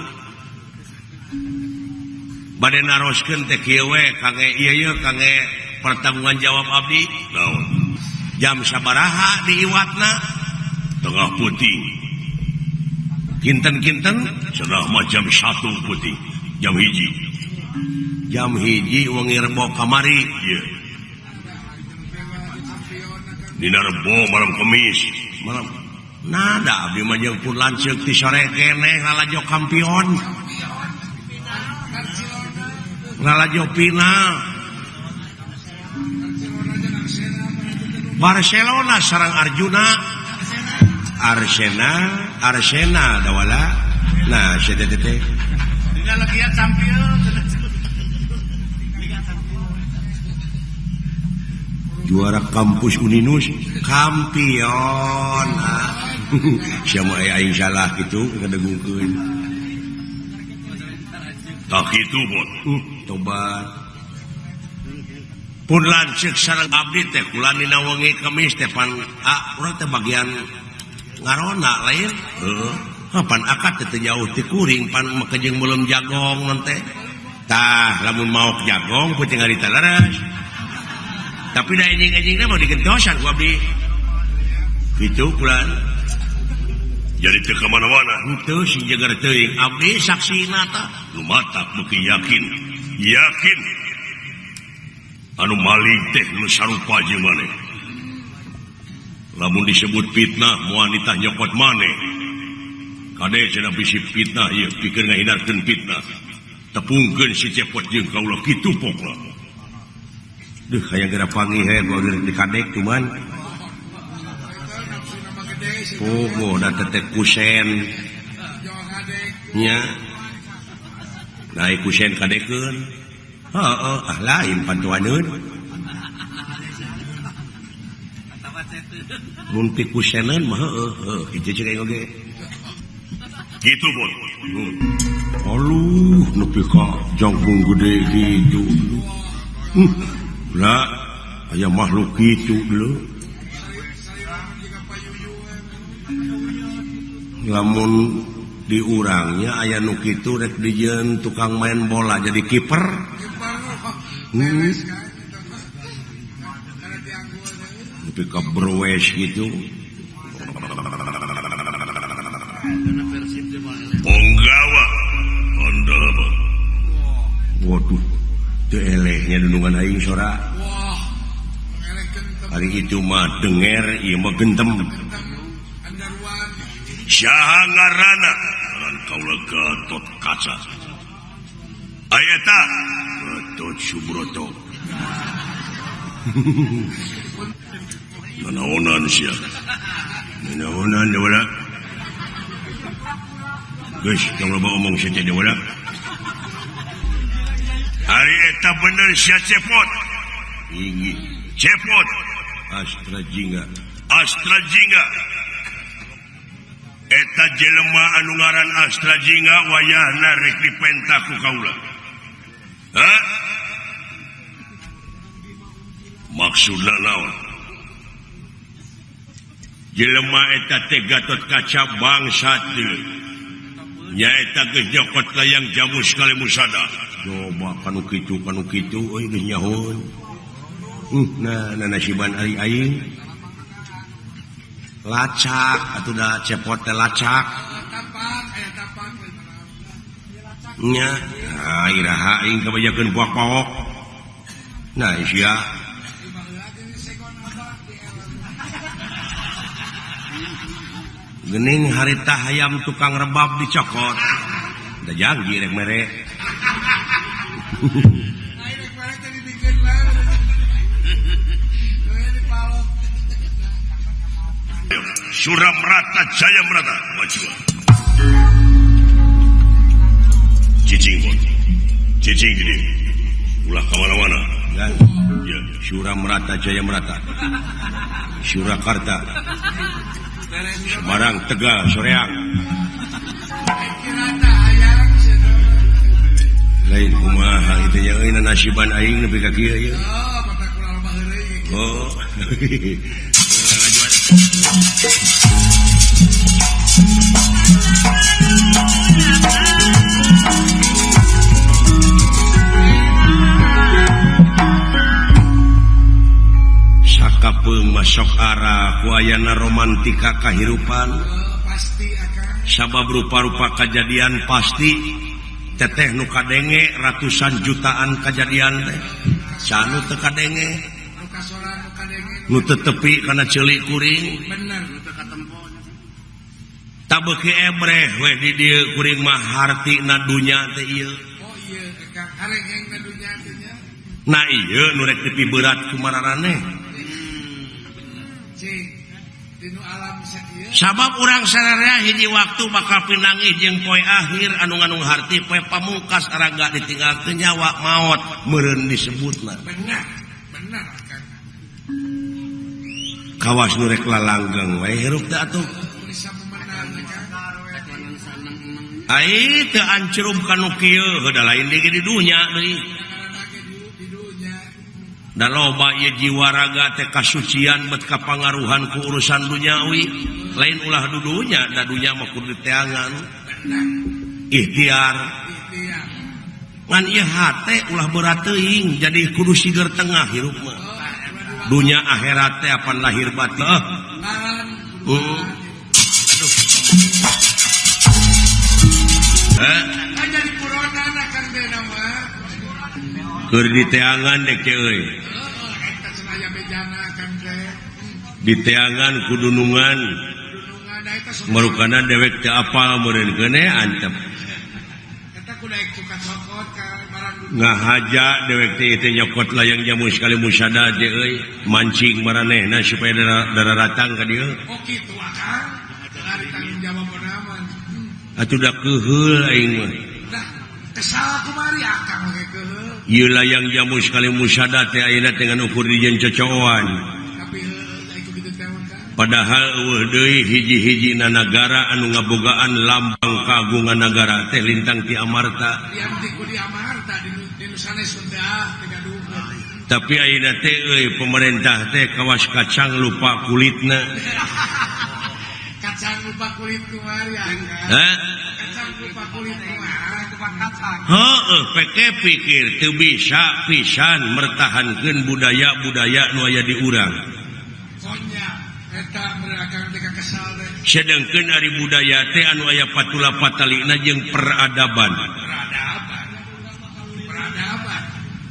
Bade naroskeun teh kieu we kangge ieu ieu kangge pertanggungan jawab abdi. Naon? Jam sabaraha diiwatna? Tengah peuting. Kinten-kinten? Cenah mah jam 1 peuting, jam 1. Jam 1 wengi Rebo kamari. Ieu. Dina Rebo malam Kemis. Malam. Nada abdi mah jeung pun lanceuk ti sore keneh lalajo kampion. Lalajo final. Barcelona sareng Arjuna. Arsena, Arsena dawala. Nah, sia teh teh. Dina Liga Champion. Juara kampus Uninus kampion. Sia mah aya aing salah kitu ngadegungkeun. Tah kitu Bot. Tobat. Pun lanceuk sareng abdi teh kula dina wengi Kemis teh pan urang teh bagian ngarona lain. Heeh. Pan akad teh teu jauh ti kuring pan make jeung meuleum jagong non teh. Tah lamun maok jagong peuting harita leres. Tapi da enjing-enjingna mah digentosan ku abdi. Kitu kulan. Jadi teu ka mana-mana. Henteu sing jeger teuing abdi saksina tah. Nu matak beuki yakin. Yakin. Anu maling teh nu sarupa jeung maneh. Lamun disebut fitnah moal nitah nyokot maneh. Kade cenah bisi fitnah ieu pikeun ngahindarkeun fitnah. Tepungkeun si Cepot jeung kaula kitu pokna. Duh, hayang geura panggih he gua di kadek cuman. Pogo da teteh kusen. Nya. Naik kusen kadekeun. Heeh, ah lain pantuaneun. Mun pikusenan mah heueuh, heueuh kitu cek aing oge. Kitu Bot. Aluh nepi ka jangkung gede gitu. Lah aya makhluk kitu lho. Lamun di urangnya aya nu kitu rek dijieun tukang main bola jadi kiper. Nepi ka berwes gitu. Ponggawa andaba. Waduh, teu elehnya dunungan aing sora. Hari itu mah denger ieu mah gentem. Saha ngaranna? Ngaran kaula Gatot Kaca. Aya eta Gatot Subroto. Nanaonan sia. Nanaonan dewa. Geus tong loba omong sia teh dewa. Ari eta bener sia cepot. Inggih. Cepot. Astra Jingga. Astra Jingga. Eta jelema anu ngaran Astra Jingga wayahna rek dipenta ku kaula. Hah? Maksudna naon? Jelema eta teh Gatot Kaca bangsat deui. Nyaeta geus nyokot layang jamu sekali musada. Coba kanu kitu euy geus nyahoeun. Nah nasiban ari aing. Lacak atuh da cepot teh lacak. Nya, nah iraha aing kabajakeun buah paok. Nah sia. Gening harita hayam tukang rebab dicokot. Da janji rek mere. Suramrata Jaya Merata maju. Cicing bon. Cicing gede. Ulah ka mana-mana. Ya. Suramrata Jaya Merata. Surakarta. Semarang, Tegal, Soreang. Lain kumaha itu nya euy nasiban aing nepi ka kieu ieu. Oh. Sakapeung masok arah ku ayana romantika kahirupan. Sabab rupa-rupa kajadian pasti teteh nu kadenge ratusan jutaan kajadian teh. Sanu teu kadenge. Nu teu tepi kana ceuli kuring. Tabeuki ebreh we di dieu kuring mah hartina dunya teh ieu. Nah ieu nu rek dipiberat ku mararaneh. Sabab urang sararea hiji waktu bakal pinanggih jeung poe akhir anu nganung harti poe pamungkas araga ditinggalkeun nyawa maot meureun disebutna. Benar, benar kan. Kawas nu rek lalanggeng we hirup teh atuh. Ai teu ancrum ka nu kieu heuda lain deui di dunya deui. Da loba ieu jiwa raga teh kasucian bet kapangaruhan ku urusan dunyawi, lain ulah dudunya, da dunya mah kudu diteangan. Ikhtiar. Ngan ieu hate ulah berat teuing jadi kudu siger tengah hirup mah. Dunya akhirat teh apan lahir batin. Aduh. Keur diteangan dek euy. Diteangan kudunungan marukana dewek teu apal meureun keuneh antep. Ngahaja dewek teh teh nyokot layang jamu sekali musada teh euy, mancing maranehna supaya darah ratang ka dieu. Oh kitu akang. Atuh da keuheul aing mah. Kesal kumari akang we keuheul. Ieu layang jamu sekali musada teh ayeuna teh ngan ukur dijieun cocoan. Tapi heuh kitu teh mah. Padahal eueuh deui hiji-hiji na nagara anu ngabogaan lambang kagungan nagara teh lintang ti Amarta. Tapi ayeuna teh euy pemerintah teh kawas kacang lupa kulitna. Kacang lupa kulit kumaha ya? Hah? Kacang lupa kulit kumaha? Heueuh, peke pikir teu bisa pisan mertahankeun budaya-budaya nu aya di urang. Sedangkan ari budaya teh anu aya patula patalina jeung peradaban.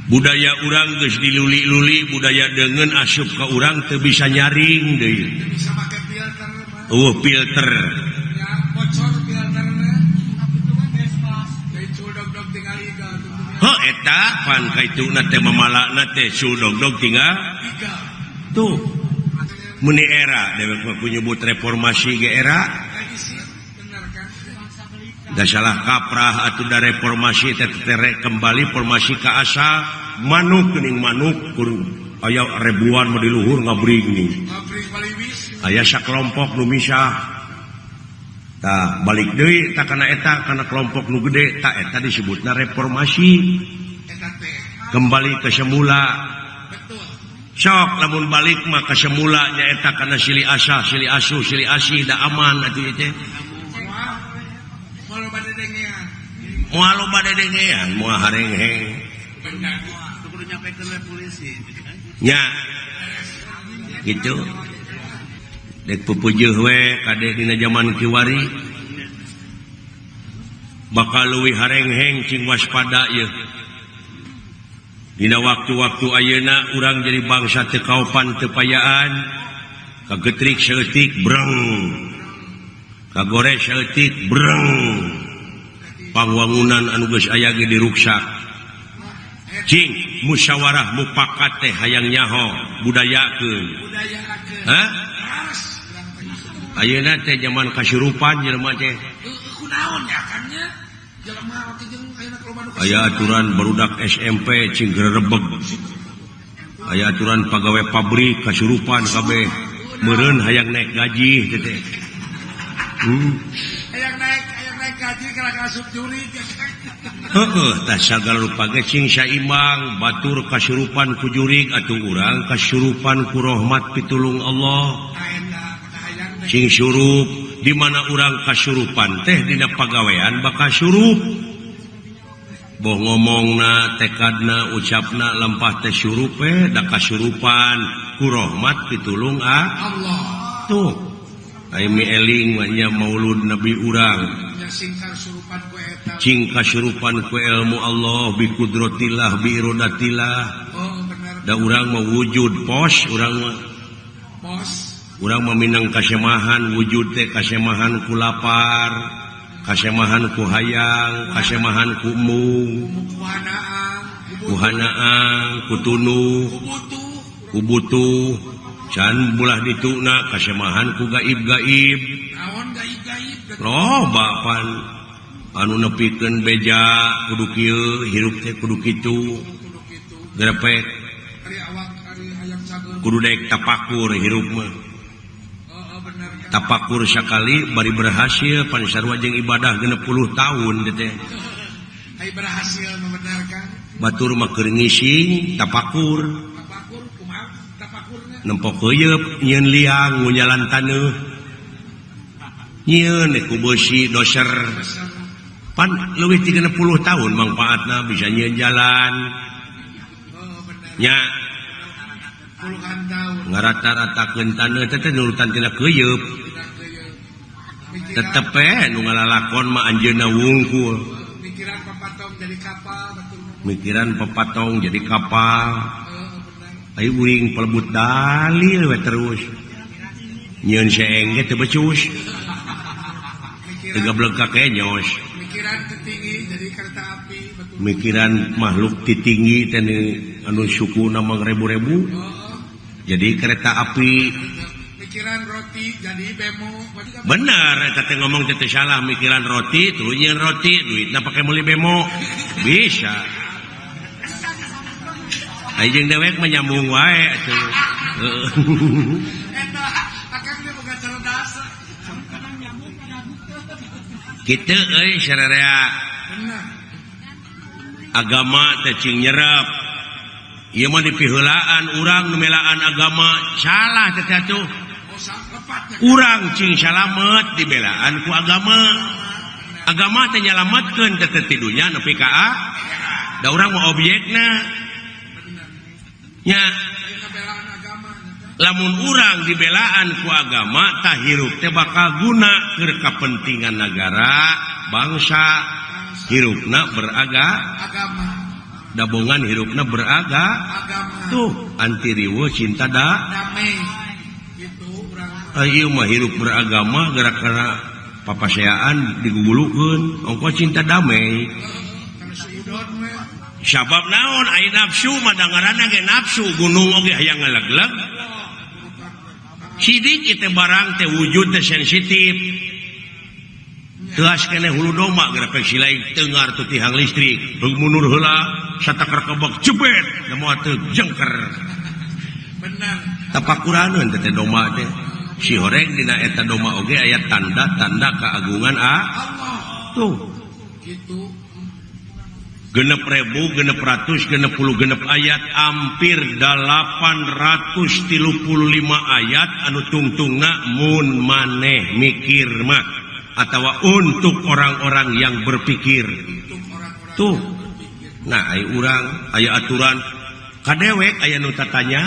Budaya urang geus diluli-luli, budaya deungeun asup ka urang teu bisa nyaring deui. Eueuh filter. Heuh eta pan kaituna teh mamalakna teh suldogdog tinggal tuh. Meni era dewek mah nyebut reformasi ge era da salah kaprah atuh da reformasi teh terek kembali formasi ka asal manuk geuning manuk kur aya ribuan mah di luhur ngabring nih aya sakelompok nu misah tah balik deui tah kana eta kana kelompok nu gede tah eta disebutna reformasi kembali ke semula. Sok lamun balik mah ka semula nyaeta kana silih asah, silih asuh, silih asih da aman atuh ieu teh. Moal loba dedengean, moal harengheng. Kudu nyampekeun we polisi. Nya. Gitu. Dek pupujuh we kade dina jaman kiwari. Bakal leuwih harengheng cing waspada ieu. Dina waktu-waktu ayeuna urang jadi bangsa teu kaopan teu payaan, kagetrik saeutik breng, kagores saeutik breng, pangwangunan anu geus aya ge diruksak. Cing musyawarah mufakat teh hayang nyaho budayakeun. Hah? Ayeuna teh jaman kasurupan jelema teh. Kunaon ya Kang nya? Aya aturan barudak SMP cing gerebeg. Aya aturan pagawe pabrik kasurupan kabeh. Meureun hayang naik gaji teh teh. Hayang naik gaji kana asup jurig. Heueuh, tah sagala rupa ge cing saimbang, batur kasurupan ku jurig atuh urang kasurupan ku rahmat pitulung Allah. Cing surup di mana urang kasurupan teh dina pagawean bakal surup. Boh ngomongna, tekadna, ucapna lempah teh surup we da kasurupan ku rahmat pitulung Allah. Tuh. Aya mi eling mah nya maulud Nabi urang. Cing kasurupan ku ilmu Allah bi kudratillah bi iradatillah. Oh, bener. Da urang mah wujud pos urang mah. Pos. Urang mah minang kasemahan wujud teh kasemahan ku lapar, kasemahan ku hayang, kasemahan ku embung, ku hanaang, ku tunuh, ku butuh. Can bulah dituna kasemahan ku gaib-gaib. Naon gaib-gaib? Loba pan anu nepikeun beja kudu kieu, hirup teh kudu kitu. Grepek. Kudu daek tapakur hirup mah. Tapakur sakali bari berhasil pan sarua jeung ibadah 60 tahun teh. Ai berhasil membenarkan. Batur mah keur ngising tapakur. Tapakur kumaha tapakurna? Nempo keuyeup nyieun liang ngunyalan taneuh. Nyieun ku beusi doser. Pan leuwih ti 60 tahun mangfaatna bisa nyieun jalan. Oh, bener. Nya puluhan tahun. Ngarata-ratakeun taneuh teh teh nurutan tina keuyeup. Tetep we nu ngalalakon mah anjeunna wungkul. Mikiran papatong jadi kapal betul. Mikiran papatong jadi kapal. Ayo uring pelebut dalil we terus. Nyieun seeng ge teu becus. Teu gablek ka kenyos. Mikiran tertinggi jadi kereta api betul. Mikiran makhluk titinggi teh anu sukuna mah ribu-ribu. Jadi kereta api. Mikiran roti jadi bemo. Benar eta teh ngomong teh salah, mikiran roti tuluy nyieun roti duitna pake meuli bemo. Bisa. Ai jeung dewek mah nyambung wae atuh. Eta akang Kitu euy sararea agama teh cing nyerep. Ieu mah dipiheulaan urang nu melaan agama salah teh atuh. Urang cing salamet dibelaan ku agama. Agama teh nyalametkeun teh ti dunya nepi ka da urang mah objekna. Nya lamun urang dibelaan ku agama tah hirup teh bakal guna keur kapentingan nagara, bangsa, hirupna beragama. Dabongan hirupna beragama. Tuh anti riweuh cinta da damai. Gitu urang. Ieu mah hirup beragama gara-gara papaseaan digugulukeun ongko cinta damai. Sabab naon ai nafsu mah dangaranna ge nafsu gunung oge hayang ngalegleg. Sidik itu barang teh wujud teh sensitif. Teas keneh hulu domba gerepek silai tengar tu tihang listrik. Beug mundur heula satakar kebek jebet da moal teu jengker. Benar. Tapakuraneun teh domba teh. Si horeng dina eta domba oge aya tanda-tanda keagungan Allah. Tuh. Gitu. 6.656 ayat hampir 835 ayat anu tungtungna mun maneh mikir mah atawa untuk orang-orang yang berpikir. Tuh. Nah, aya urang aya aturan kadewek aya nu tatanya.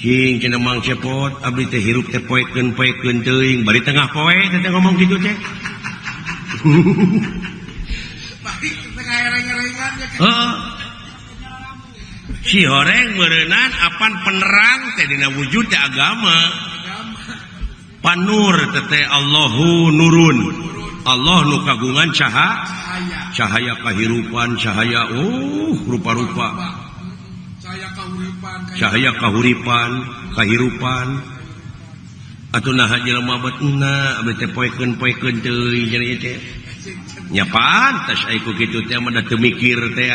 Cing cenah Mang Cepot abdi teh hirup teh poekeun-poekeun teuing bari tengah poe teh ngomong kitu teh. Si horeng meureunan apan penerang teh dina wujud teh agama. Panur teh Allahu nurun. Allah nu kagungan cahaya kahirupan, cahaya rupa-rupa. Cahaya kahuripan, kahirupan. Atuh naha jelema betna abdi teh poekeun-poekeun teuing cenah ieu teh. Nya pantes ai ku kitu teh mah da teu mikir teh.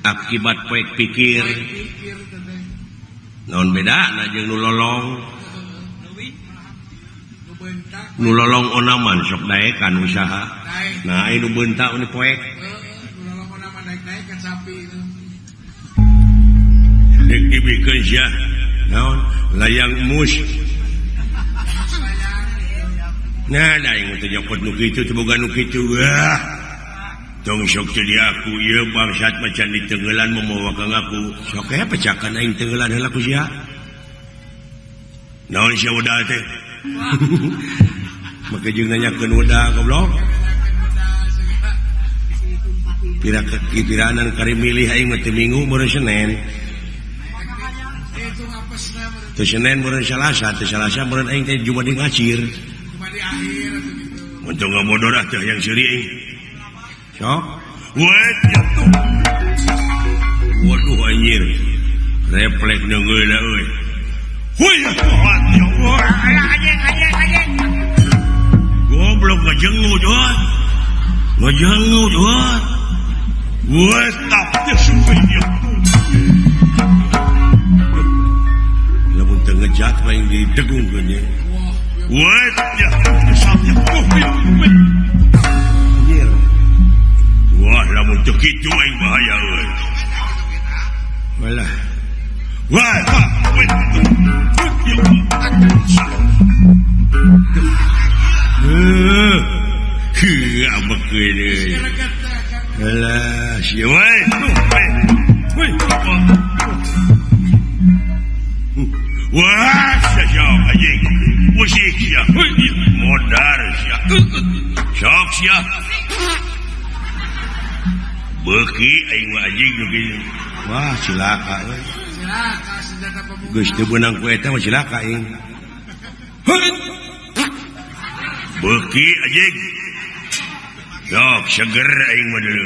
Akibat poek pikir. Naon bedana jeung nu lolong? Nu lolong onaman sok daekan usaha. Nah ai nu beunta nu poek. Nu lolong onaman naik-naik kan sapi. Dek dibikeun sia. Naon? Layang mus. Nah, da aing teh nyokot nu kitu teh boga nu kitu. Wah. Tong sok teh diaku ieu bangsat macan ditenggelan mamawa ka ngaku. Sok aya pecakan aing tenggelan heula ku sia. Naon sia wedal teh? Make jeung nanyakeun wedal goblok. Pira kipiranan kari milih aing mah teu minggu meureun Senen. Teu Senen meureun Salasa, teu Salasa meureun aing teh Jumat di ngacir. Mun teu ngabodor ah teh hayang seuri aing. Sok. Waduh anjir. Refleks neungeula euy. Huy, goblok ngajengut euy. Ngajengut euy. Wah, tap teh supaya. Lamun teu ngejat paling didegungkeun ye. Wah, ya anjir. Wah, lamun teu kitu aing bahaya euy. Walah. Wah, heuh, abekeun euy. Alah, sia we. Wah, sia anjing. Musik sia. Modar sia. Sok sia. Beuki aing mah anjing nu kieu. Wah, cilaka euy. Cilaka senjata pemukul. Geus teu beunang ku eta mah cilaka aing. Beuki anjing. Sok seger aing mah dulu.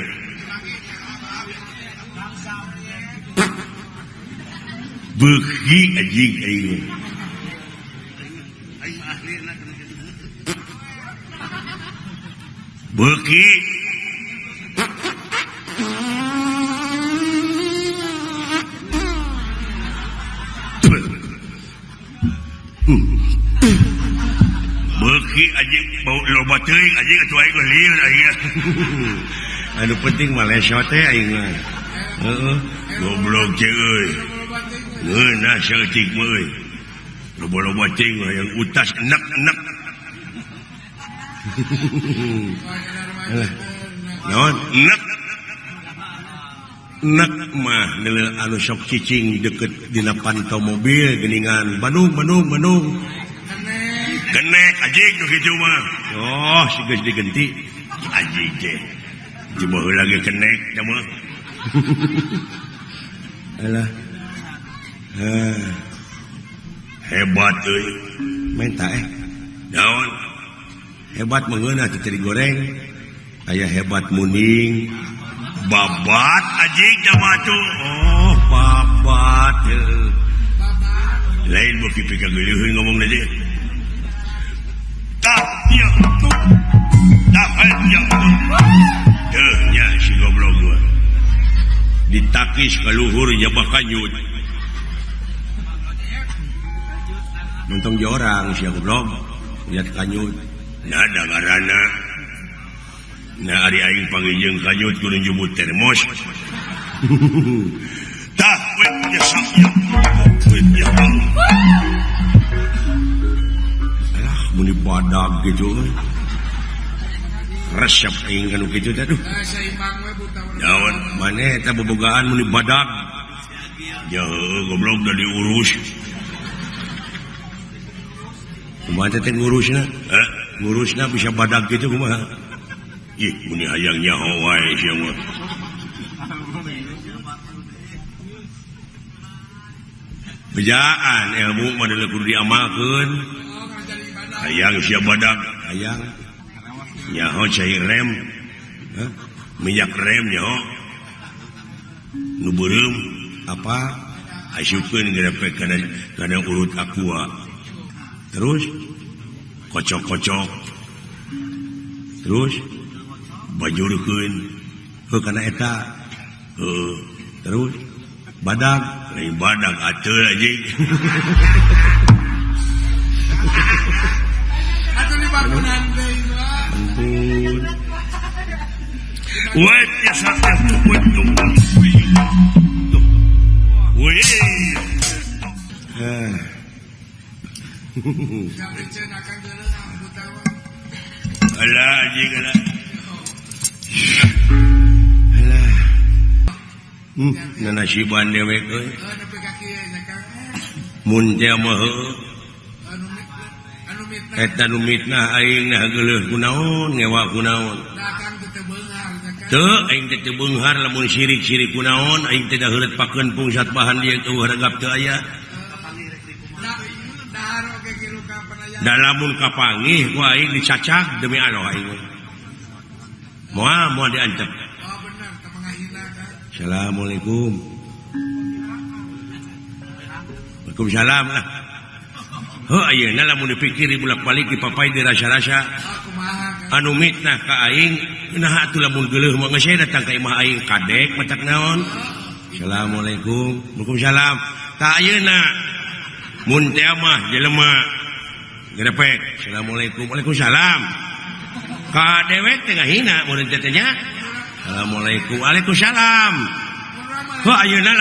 Beuki anjing aing mah. Beuki. Beuki anjing bau loba teuing anjing atuh aing lieur aing. Anu penting mah leso teh aing mah. Heeh, goblok teh euy. Ngeunah saeutik mah euy. Loba-loba teuing hayang utas enek-enek. Alah. Naon? Enek. Enek mah deuleu anu sok cicing deket dina panto mobil geuningan Bandung Bandung Bandung. Kenek anjing nu kitu mah. Oh, si geus digenti anjing teh. Cuma heula ge kenek teh mah. Alah. Hebat euy. Menta Naon? Hebat mengeunah teh digoreng. Aya hebat muning. Babat anjing teh mah tuh. Oh, babat heuh. Lain beuki pikageuleuheun ngomongna teh. Tah ya tuh. Tah ya tuh. Teuh nya si goblok gua. Ditakis ka luhur jaba kanyut. Nonton jorang sia goblok. Lihat kanyut. Nah da ngaranna. Nah ari aing panggil kanyut kudu njubut termos. Tah we ya sak ya. We ya. Alah muni badag gitu. Resep aing kanu kitu teh aduh. Naon maneh eta bobogaan muni badag. Ya heueuh goblok da diurus. Kumaha teh ngurusna? Hah? Ngurusna bisa badag gitu kumaha? Ih, muni hayang nyaho wae sia mah. Bejaan ilmu mah deuleu kudu diamalkeun. Hayang sia badag, hayang nyaho cai rem. Hah? Minyak rem nyaho. Nu beureum apa? Asupkeun gerepek kana urut aqua. Terus kocok-kocok. Terus bajurkeun heuh kana eta. Heuh, terus badag, lain badag atuh anjing. Atuh di bangunan deui mah. Ampun. Wet ya sakit wet tuh. Weh. Alah anjing alah. Alah. Nanasiban dewek euy. Mun teh mah heueuh. Eta nu mitnah aing nah geuleuh kunaon ngewa kunaon. Teu aing teh teu beunghar lamun sirik-sirik kunaon aing teh daheureut pakeun pungsat bahan dieu teu regap teu aya. Da lamun kapanggih ku aing dicacag demi Allah aing. Moal moal diantep. Assalamualaikum. Waalaikumsalam lah. Heuh ayeuna lamun dipikir bolak-balik dipapai dirasa-rasa. Anu mitnah ka aing naha atuh lamun geuleuh mah geus datang ka imah aing kadek matak naon. Assalamualaikum. Waalaikumsalam. Tah ayeuna mun teh mah jelema gerepek. Assalamualaikum. Waalaikumsalam. Ka dewek teh ngahina mun teh nya. Assalamualaikum. Waalaikumsalam. Heuh ayeuna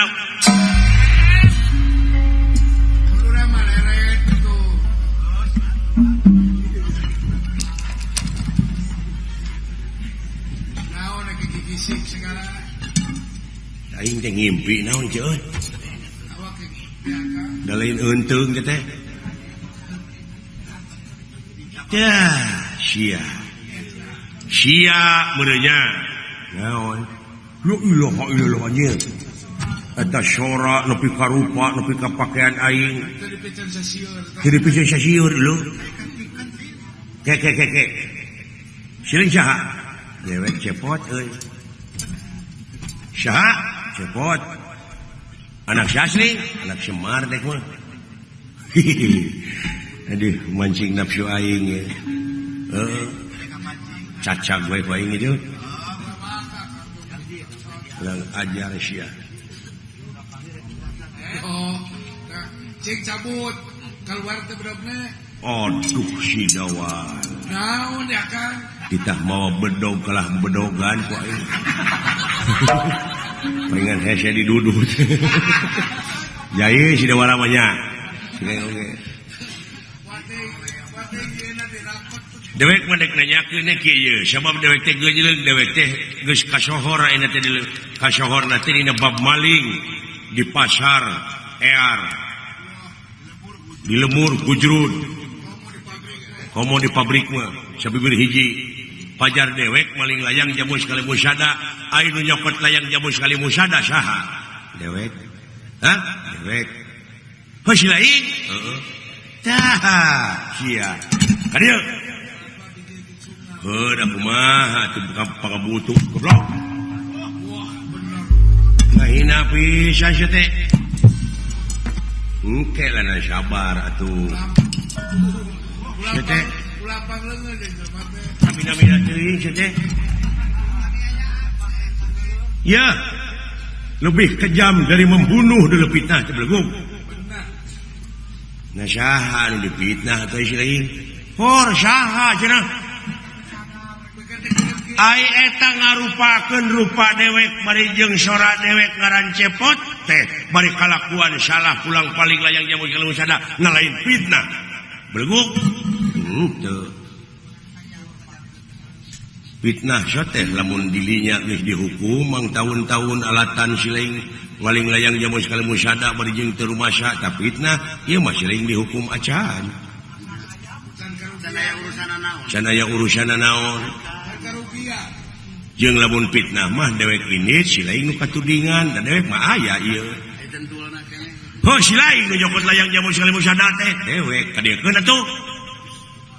aing teh ngimpi naon ceu euy. Da lain eunteung teh teh. Tah, sia. Sia meureunnya. Naon? La ilaha illallah anjing. Eta sora nepi ka rupa nepi ka pakaian aing. Teu dipiceun sasieur leuh. Ke ke ke ke. Siling saha? Dewek cepot euy. Saha? Cepot. Anak Sasli, anak Semar teh mah. Aduh, mancing nafsu aing ya. Heeh. Cacag we ku aing itu. Urang ajar sia. Oh, cing cabut keluar teh bedogna. Aduh si dawan. Naon ya Kang? Kita mau bedog kalah bedogan ku aing. Pengen hese didudut. Jai si dawara mah nya. Dewek mah dek nanyakeun kieu sabab dewek teh geujeuleuh dewek teh geus kasohor ayeuna teh kasohorna teh dina bab maling di pasar ear di lemur gujrud komo di pabrik mah sabibir hiji pajar dewek maling layang jamu sekali musada aya nu nyokot layang jamu sekali musada saha dewek hah dewek heuh si lain heeh tah sia ka dieu heuh da kumaha teu pangabutuh goblok ngahina pisan sia teh engke lah na sabar atuh sia teh lapang leungeun jeung jelema teh amina-mina teuing sia teh ya lebih kejam dari membunuh dulu fitnah teh belegung nah saha nu dipitnah teh si lain hor saha cenah ai eta ngarupakeun rupa dewek bari jeung sora dewek ngaran cepot teh bari kalakuan salah pulang paling layang jamu kalau sada na lain fitnah beleguk teu fitnah teh lamun dilinya geus dihukum mang tahun-tahun alatan si lain maling layang jamu sekali musada bari jeung teu rumasa ta fitnah ieu mah si lain dihukum acan can aya urusanna naon jeung lamun fitnah mah dewek ini si lain nu katudingan da dewek mah aya ieu heuh si lain nu nyokot layang jamu sekali musada teh dewek kadiekeun atuh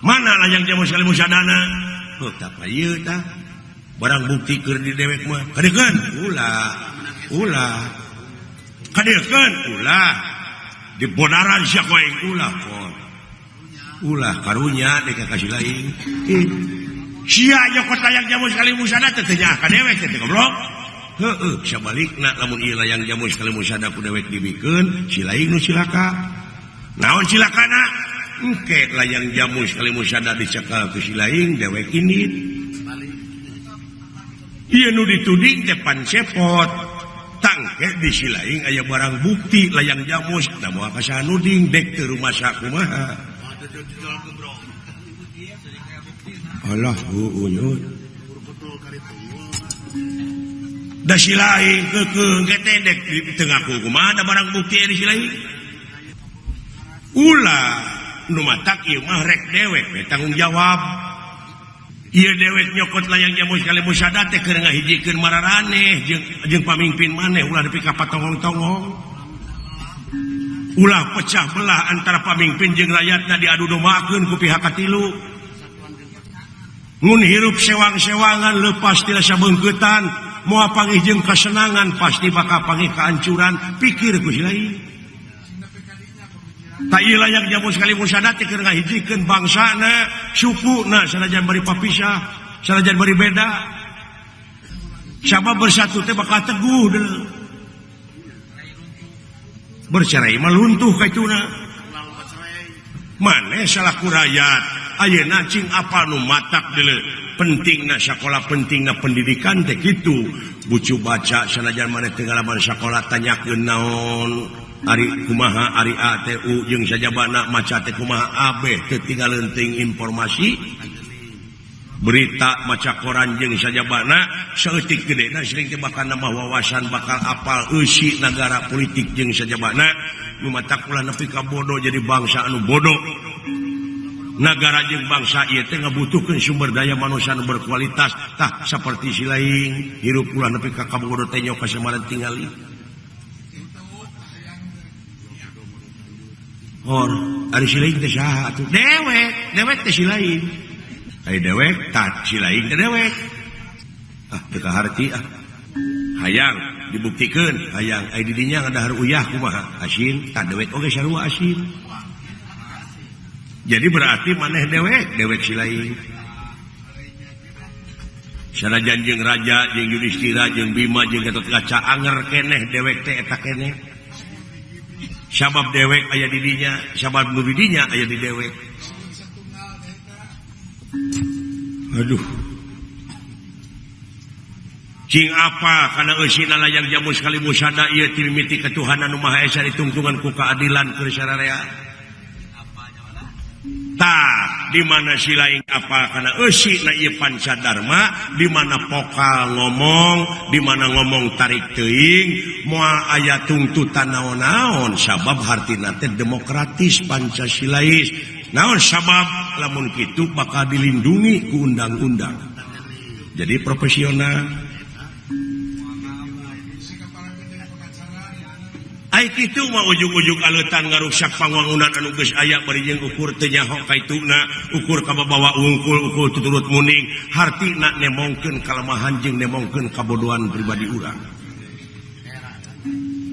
mana layang jamu sekali musadana heuh tah ieu tah barang bukti keur di dewek mah kadiekeun ulah ulah kadiekeun ulah dibonaran sia ku aing ulah pon ulah karunya dek ka si lain sia nyokot layang jamu sekali musada teh teu nyaah ka dewek teh goblok heueuh sabalikna lamun ieu layang jamu sekali musada ku dewek dibikeun si lain nu cilaka naon cilakana engke layang jamu sekali musada dicekal ku si lain dewek indit ieu nu dituding teh pancepot tangke di si lain aya barang bukti layang jamu da moal ka saha nuding dek teu rumasa kumaha Allah huuyun da si lain keukeuh ge teh dek teu ngaku kumaha da barang bukti di si lain ulah nu matak ieu mah rek dewek we tanggung jawab ieu dewek nyokot layang jamu sekali musada teh keur ngahijikeun mararaneh jeung pamimpin maneh ulah nepi ka patongong-tongong ulah pecah belah antara pamimpin jeung rakyatna diadu dombakeun ku pihak katilu mun hirup sewang-sewangan lepas ti rasa beungkeutan moal panggih jeung kasenangan pasti bakal panggih kehancuran pikir ku si lain tak ieu layang jamu sekali musada teh keur ngahijikeun bangsana sukuna sanajan bari papisah sanajan bari beda sabab bersatu teh bakal teguh deuleu bercerai mah luntuh kaituna maneh salaku rakyat ayeuna cing apa nu matak deuleu pentingna sakola pentingna pendidikan teh kitu bucu baca sanajan maneh teu ngalaman sakola tanyakeun naon ari kumaha ari A T U jeung sajabana maca teh kumaha abeh teu tinggal teuing informasi berita maca koran jeung sajabana saeutik gedena sering teh bakal nambah wawasan bakal apal eusi nagara politik jeung sajabana nu matak ulah nepi ka bodoh jadi bangsa anu bodoh nagara jeung bangsa ieu teh ngabutuhkeun sumber daya manusia anu berkualitas tah saperti si lain hirup ulah nepi ka kabogoh teh nyok kasamaran tingali hor ari si lain teh saha atuh dewek dewek teh si lain ari dewek tah si lain teh dewek ah teu kaharti ah hayang dibuktikeun hayang ari di dinya ngadahar uyah kumaha asin tah dewek oge sarua asin jadi berarti maneh dewek dewek si lain sanajan jeung raja jeung Yudhistira jeung Bima jeung Gatotkaca anger keneh dewek teh eta keneh sabab dewek aya di dinya sabab nu di dinya aya di dewek. Aduh. Cing apa kana eusina layang jamu sekali musada ieu ti mimiti ketuhanan nu Maha Esa ditungtungan ku keadilan keur sararea. Tah, di mana si lain apa kana eusi na ieu pancadarma, di mana pokal ngomong, di mana ngomong tarik teuing, moal aya tungtutan naon-naon sabab hartina teh demokratis Pancasilais. Naon sabab lamun kitu bakal dilindungi ku undang-undang. Jadi profesional. Ai kitu mah ujug-ujug aleutan ngarusak pangwangunan anu geus aya bari jeung ukur teu nyaho kaituna, ukur kababawa wungkul, ukur tuturut muning, hartina nemongkeun kalemahan jeung nemongkeun kabodohan pribadi urang.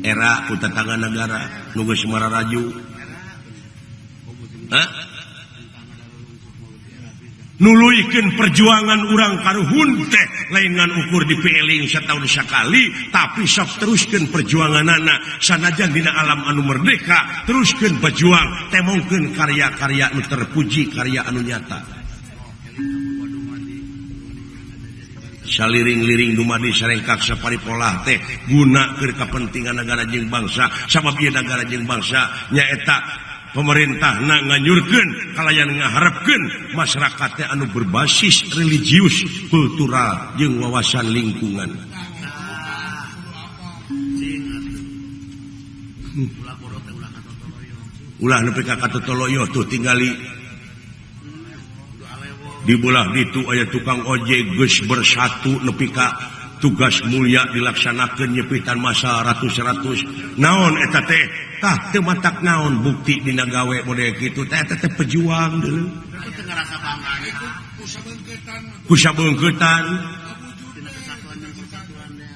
Era ku tetangga negara nu geus mararaju. Hah? Nuluykeun perjuangan urang karuhun teh lain ngan ukur dipieling setahun sakali tapi sok teruskeun perjuanganana sanajan dina alam anu merdeka teruskeun berjuang temongkeun karya-karya anu terpuji karya anu nyata saliring-liring dumadi sarengkak saparipolah teh guna keur kapentingan negara jeung bangsa sabab ieu negara jeung bangsa nyaeta pemerintah na nganyurkeun kalayan ngaharepkeun masyarakatnya anu berbasis religius, kultural jeung wawasan lingkungan. Ulah nepi ka katotoloyo tuh tingali di belah ditu aya tukang ojek geus bersatu nepi ka tugas mulia dilaksanakeun nyepitan masa ratus-ratus. Naon eta teh? Tah teu matak naon bukti dina gawe model kitu teh eta teh pejuang deuleu. Ku sabeungkeutan.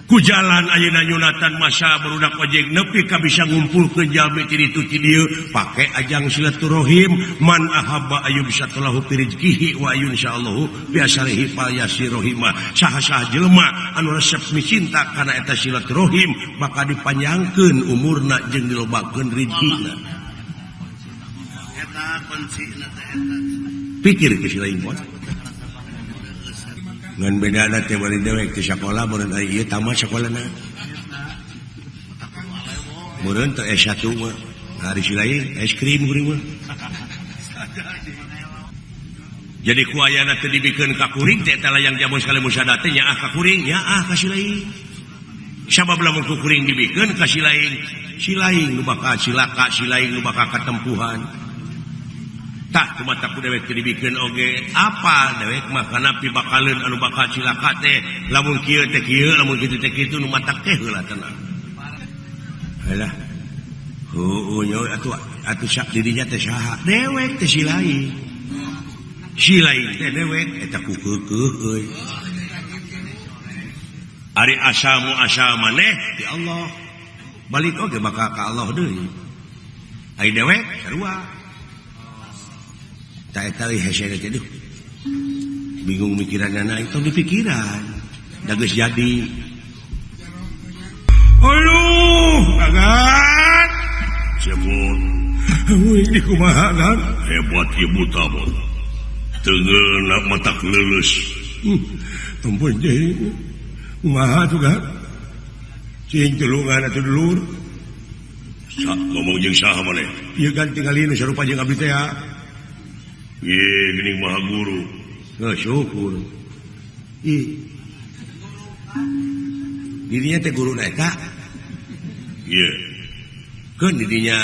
Ku jalan ayeuna nyunatan masa barudak ojek nepi ka bisa ngumpulkeun jalmi ti ditu ti dieu pake ajang silaturahim man ahabba ayyub satalahu fi rizqihi wa ayun insyaallahu bi asarihi fal yasirohima saha-saha jelema anu resep micinta kana eta silaturahim bakal dipanjangkeun umurna jeung dilobakeun rizkina. Eta kuncina teh eta. Pikir ke si lain bos. Ngan bedana teh bari dewek teh sakola meureun ari ieu tamat sakolana. Meureun teh S1 mah. Ari si lain es krim kuring mah. Jadi ku ayana teh dibikeun ka kuring teh eta layang jamu sekali musada teh nyaah ka kuring, nyaah ka si lain. Sabab lamun ku kuring dibikeun ka si lain nu bakal cilaka, si lain nu bakal katempuhan. Tah kumaha ku dewek teh dibikeun oge apa dewek mah kana pibakaleun anu bakal cilaka teh lamun kieu teh kieu lamun kitu teh kitu nu matak teh heula tenang. Halah. Heueuh nya atuh atuh sak dirinya teh saha dewek teh si lain. Si lain teh dewek eta ku keukeuh euy. Ari asamu asal maneh di Allah. Balik oge bakal ka Allah deui. Ari dewek sarua. Tak eta hese teh duh. Bingung mikiranna itu dipikiran. Da geus jadi. Aduh, agan. Sebut. Euy, di kumaha kan? Hebat ieu buta mah. Teu ngeunah matak leuleus. Ampun deui. Kumaha tuh kan? Cing tulungan atuh dulur. Sa ngomong jeung saha maneh? Ieu kan tingalin sarupa jeung abdi teh ya. Ye geuning maha guru. Heuh syukur. Ih. Dirinya teh guru na eta. Ieu. Keun dirinya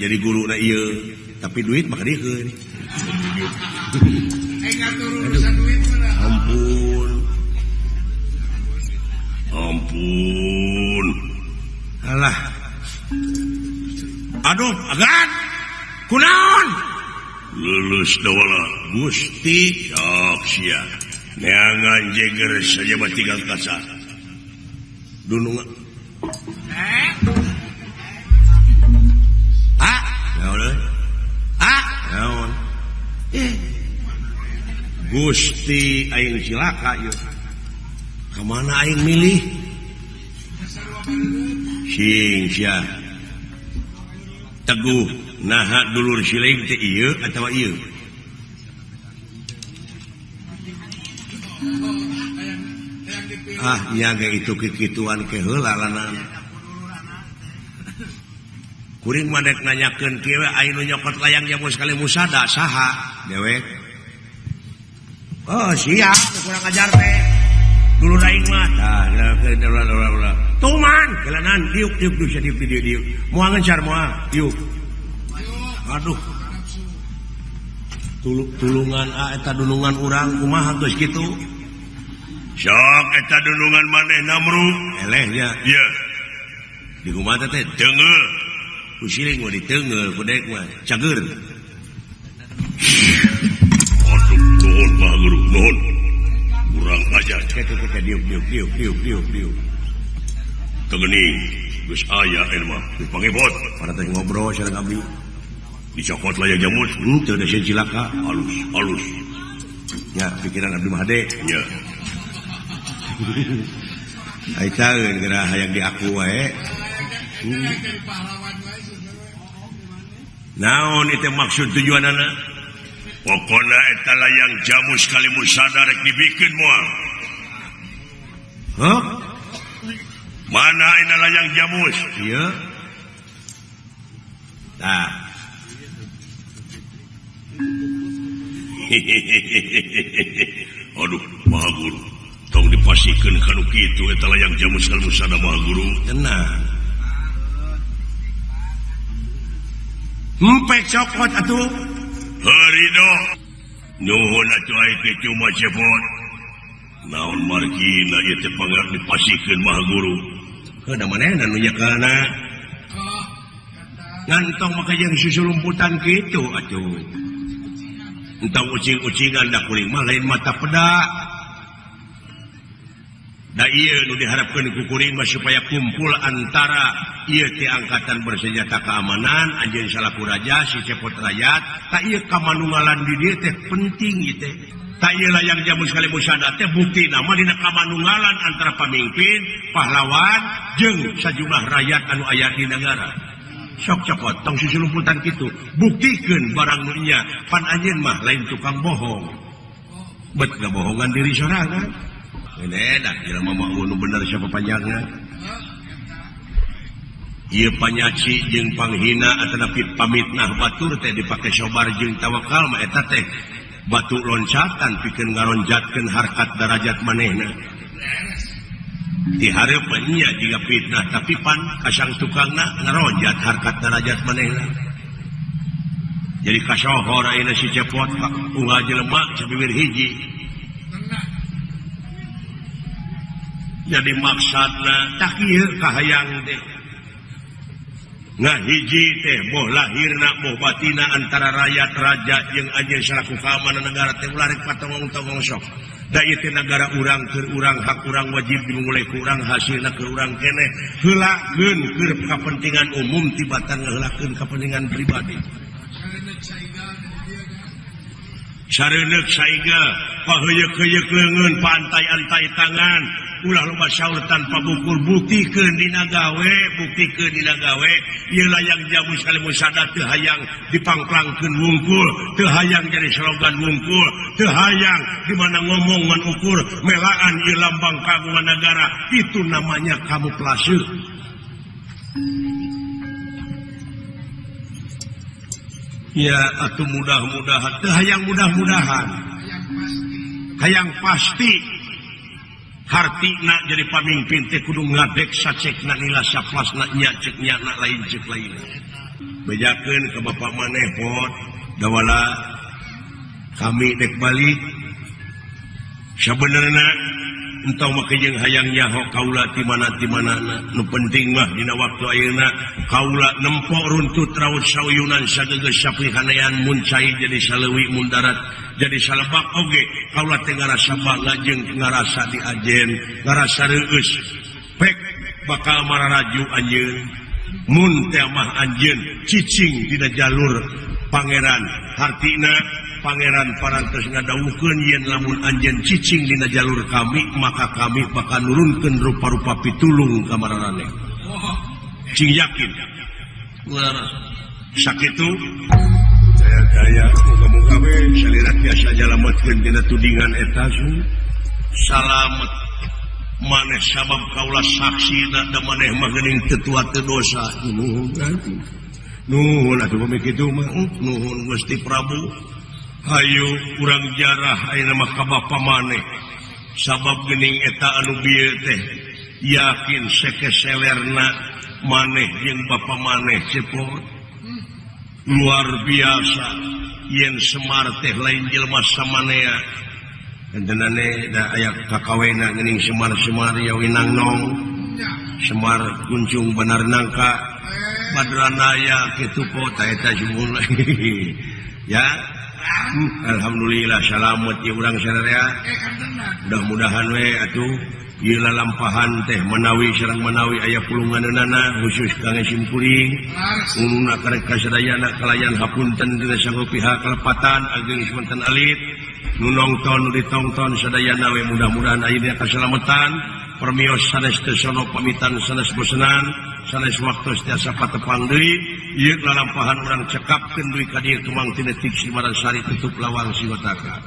jadi guru na ieu, tapi duit mah kadiekeun. Eh ngatur urusan duit mah. Ampun. Ampun. Alah. Aduh, agan. Kunaon? Lulus dawala Gusti sok sia. Neangan jeger saja mah tinggal kaca. Dunung. Ah, naon euy? Ah, naon? Eh. Gusti aing cilaka ieu. Ka mana aing milih? Sing sia. Teguh naha dulur siling teh ieu atawa ieu? Ah nya ge itu kikituan ke heula lanan. Kuring mah dek nanyakeun kieu aya nu nyokot layang jamus kali musada saha dewek. Oh siap kurang ajar teh. Dulu aing mah tah ulah. Tuman kelanan diuk diuk diuk diuk diuk diuk. Moal ngencar moal diuk. Aduh. Tulungan eta dunungan urang kumaha geus kitu. Sok eta dunungan maneh namru. Eleh nya. Ieu. Di kumaha teh teunggeul. Ku siling mah diteunggeul ku dek mah cager. Aduh nuhun Pak Guru, nuhun. Kurang ajar. Keke diuk diuk diuk diuk diuk diuk. Teu geuning geus aya eta mah. Geus pangebot. Pada teh ngobrol sareng abdi. Dicokot layang jamus. Teu da sieun cilaka. Halus, halus. Ya, pikiran abdi mah hade. Nya. Ai taeun geura hayang diaku wae. Naon itu maksud tujuanana? Pokona eta layang jamus kali musada rek dibikeun moal. Hah? Mana ayeuna layang jamus? Ieu. Tah. Aduh, Maha Guru. Tong dipasikeun kanu kitu eta layang jamus kali musada Maha Guru. Tenang. Empek cokot atuh. Harido. Nuhun atuh ai kitu mah cepot. Naon margina ieu teh pangarep dipasikeun Maha Guru. Heuh da manehna nu nyekelna. Ngantong maka jeung susulumputan kitu atuh. Entong ucing-ucingan da kuring mah lain mata peda. Da ieu nu diharapkeun ku kuring mah supaya kumpul antara ieu teh angkatan bersenjata keamanan anjeun salaku raja si cepot rakyat tak ieu kamanunggalan di dieu teh penting ieu teh. Tak ieu layang jamus kali musada teh bukti nama dina kamanunggalan antara pamimpin, pahlawan jeung sajumlah rakyat anu aya di negara. Sok cokot tong susulumputan kitu buktikeun barang nu nya pan anjeun mah lain tukang bohong. Bet ngabohongan diri sorangan. Ini dah jelema mah nu bener siapa panjangna. Ieu panyaci jeung panghina atanapi pamitnah batur teh dipake sobar jeung tawakal mah eta teh batu loncatan pikeun ngaronjatkeun harkat darajat manehna. Dihareup nya jiga fitnah tapi pan kasang tukangna ngaronjat harkat darajat manehna. Jadi kasohor ayeuna si cepot unggal jelema sabibir hiji. Jadi maksudna tak ieu kahayang teh. Ngahiji teh boh lahirna boh batina antara rakyat raja jeung anjeun salaku keamanan negara teh ulah rek patongong-tongong sok. Da ieu teh nagara urang keur urang hak urang wajib dimulai ku urang hasilna keur urang keneh heulakeun keur kapentingan umum tibatan ngeheulakeun kapentingan pribadi. Sareuneuk saiga paheuyeuk-heuyeuk leungeun pantai-antai tangan ulah loba saur tanpa bukur buktikeun dina gawe buktikeun dina gawe ieu layang jamus kali musada teu hayang dipangklangkeun wungkul teu hayang jadi slogan wungkul teu hayang di mana ngomong ngan ukur melaan ieu lambang kagungan negara itu namanya kamuflase. Ya atuh mudah-mudahan teu hayang mudah-mudahan hayang pasti hartina jadi pamimpin teh kudu ngadek sacekna nila saplasna nya cek nya na lain cek lain. Bejakeun ka bapak maneh pot dawala kami dek balik sabenerna entong make jeung hayang nyaho kaula ti mana ti manana nu penting mah dina waktu ayeuna kaula nempo runtut raut sauyunan sagegeus sapihanayan mun cai jadi saleuwi mun darat jadi salebak oge kaula teh ngarasa bangga jeung ngarasa diajen ngarasa reueus pek bakal mararaju anjeun mun teh mah anjeun cicing dina jalur pangeran hartina pangeran parantos ngadawuhkeun yen lamun anjeun cicing dina jalur kami maka kami bakal nurunkeun rupa-rupa pitulung ka mararaneh. Cing yakin sakitu saya muga-muga we salira tiasa nyalametkeun dina tudingan eta salamet. Maneh sabab kaula saksi da maneh mah geuning teu tua teu dosa. Nuhun nuhun atuh pami kitu mah nuhun Gusti Prabu. Hayu urang jarah ayeuna mah ka bapa maneh. Sabab geuning eta anu bieu teh yakin sekeselerna maneh jeung bapa maneh cepot. Luar biasa yen Semar teh lain jelema samanea. Entenane da aya kakawena geuning Semar-semar ya winangnong. Semar kuncung benar nangka Badranaya kitu po ta eta jumul. Ya. Alhamdulillah salamet ieu urang sararea. Mudah-mudahan we atuh ieu lalampahan teh manawi sareng manawi aya pulunganeunana khusus kangge simkuring. Umumna karek kasadayana kalayan hapunten dina sanggup pihak kalepatan ageng semanten alit. Nu nongton nu ditongton sadayana we mudah-mudahan ayeuna kasalametan. Permios sanes teu sono pamitan sanes bosenan sanes waktu tiasa patepang deui. Ieu lalampahan urang cekapkeun deui ka dieu tumang ti detik Simaran Sari tutup lawang Siwataka.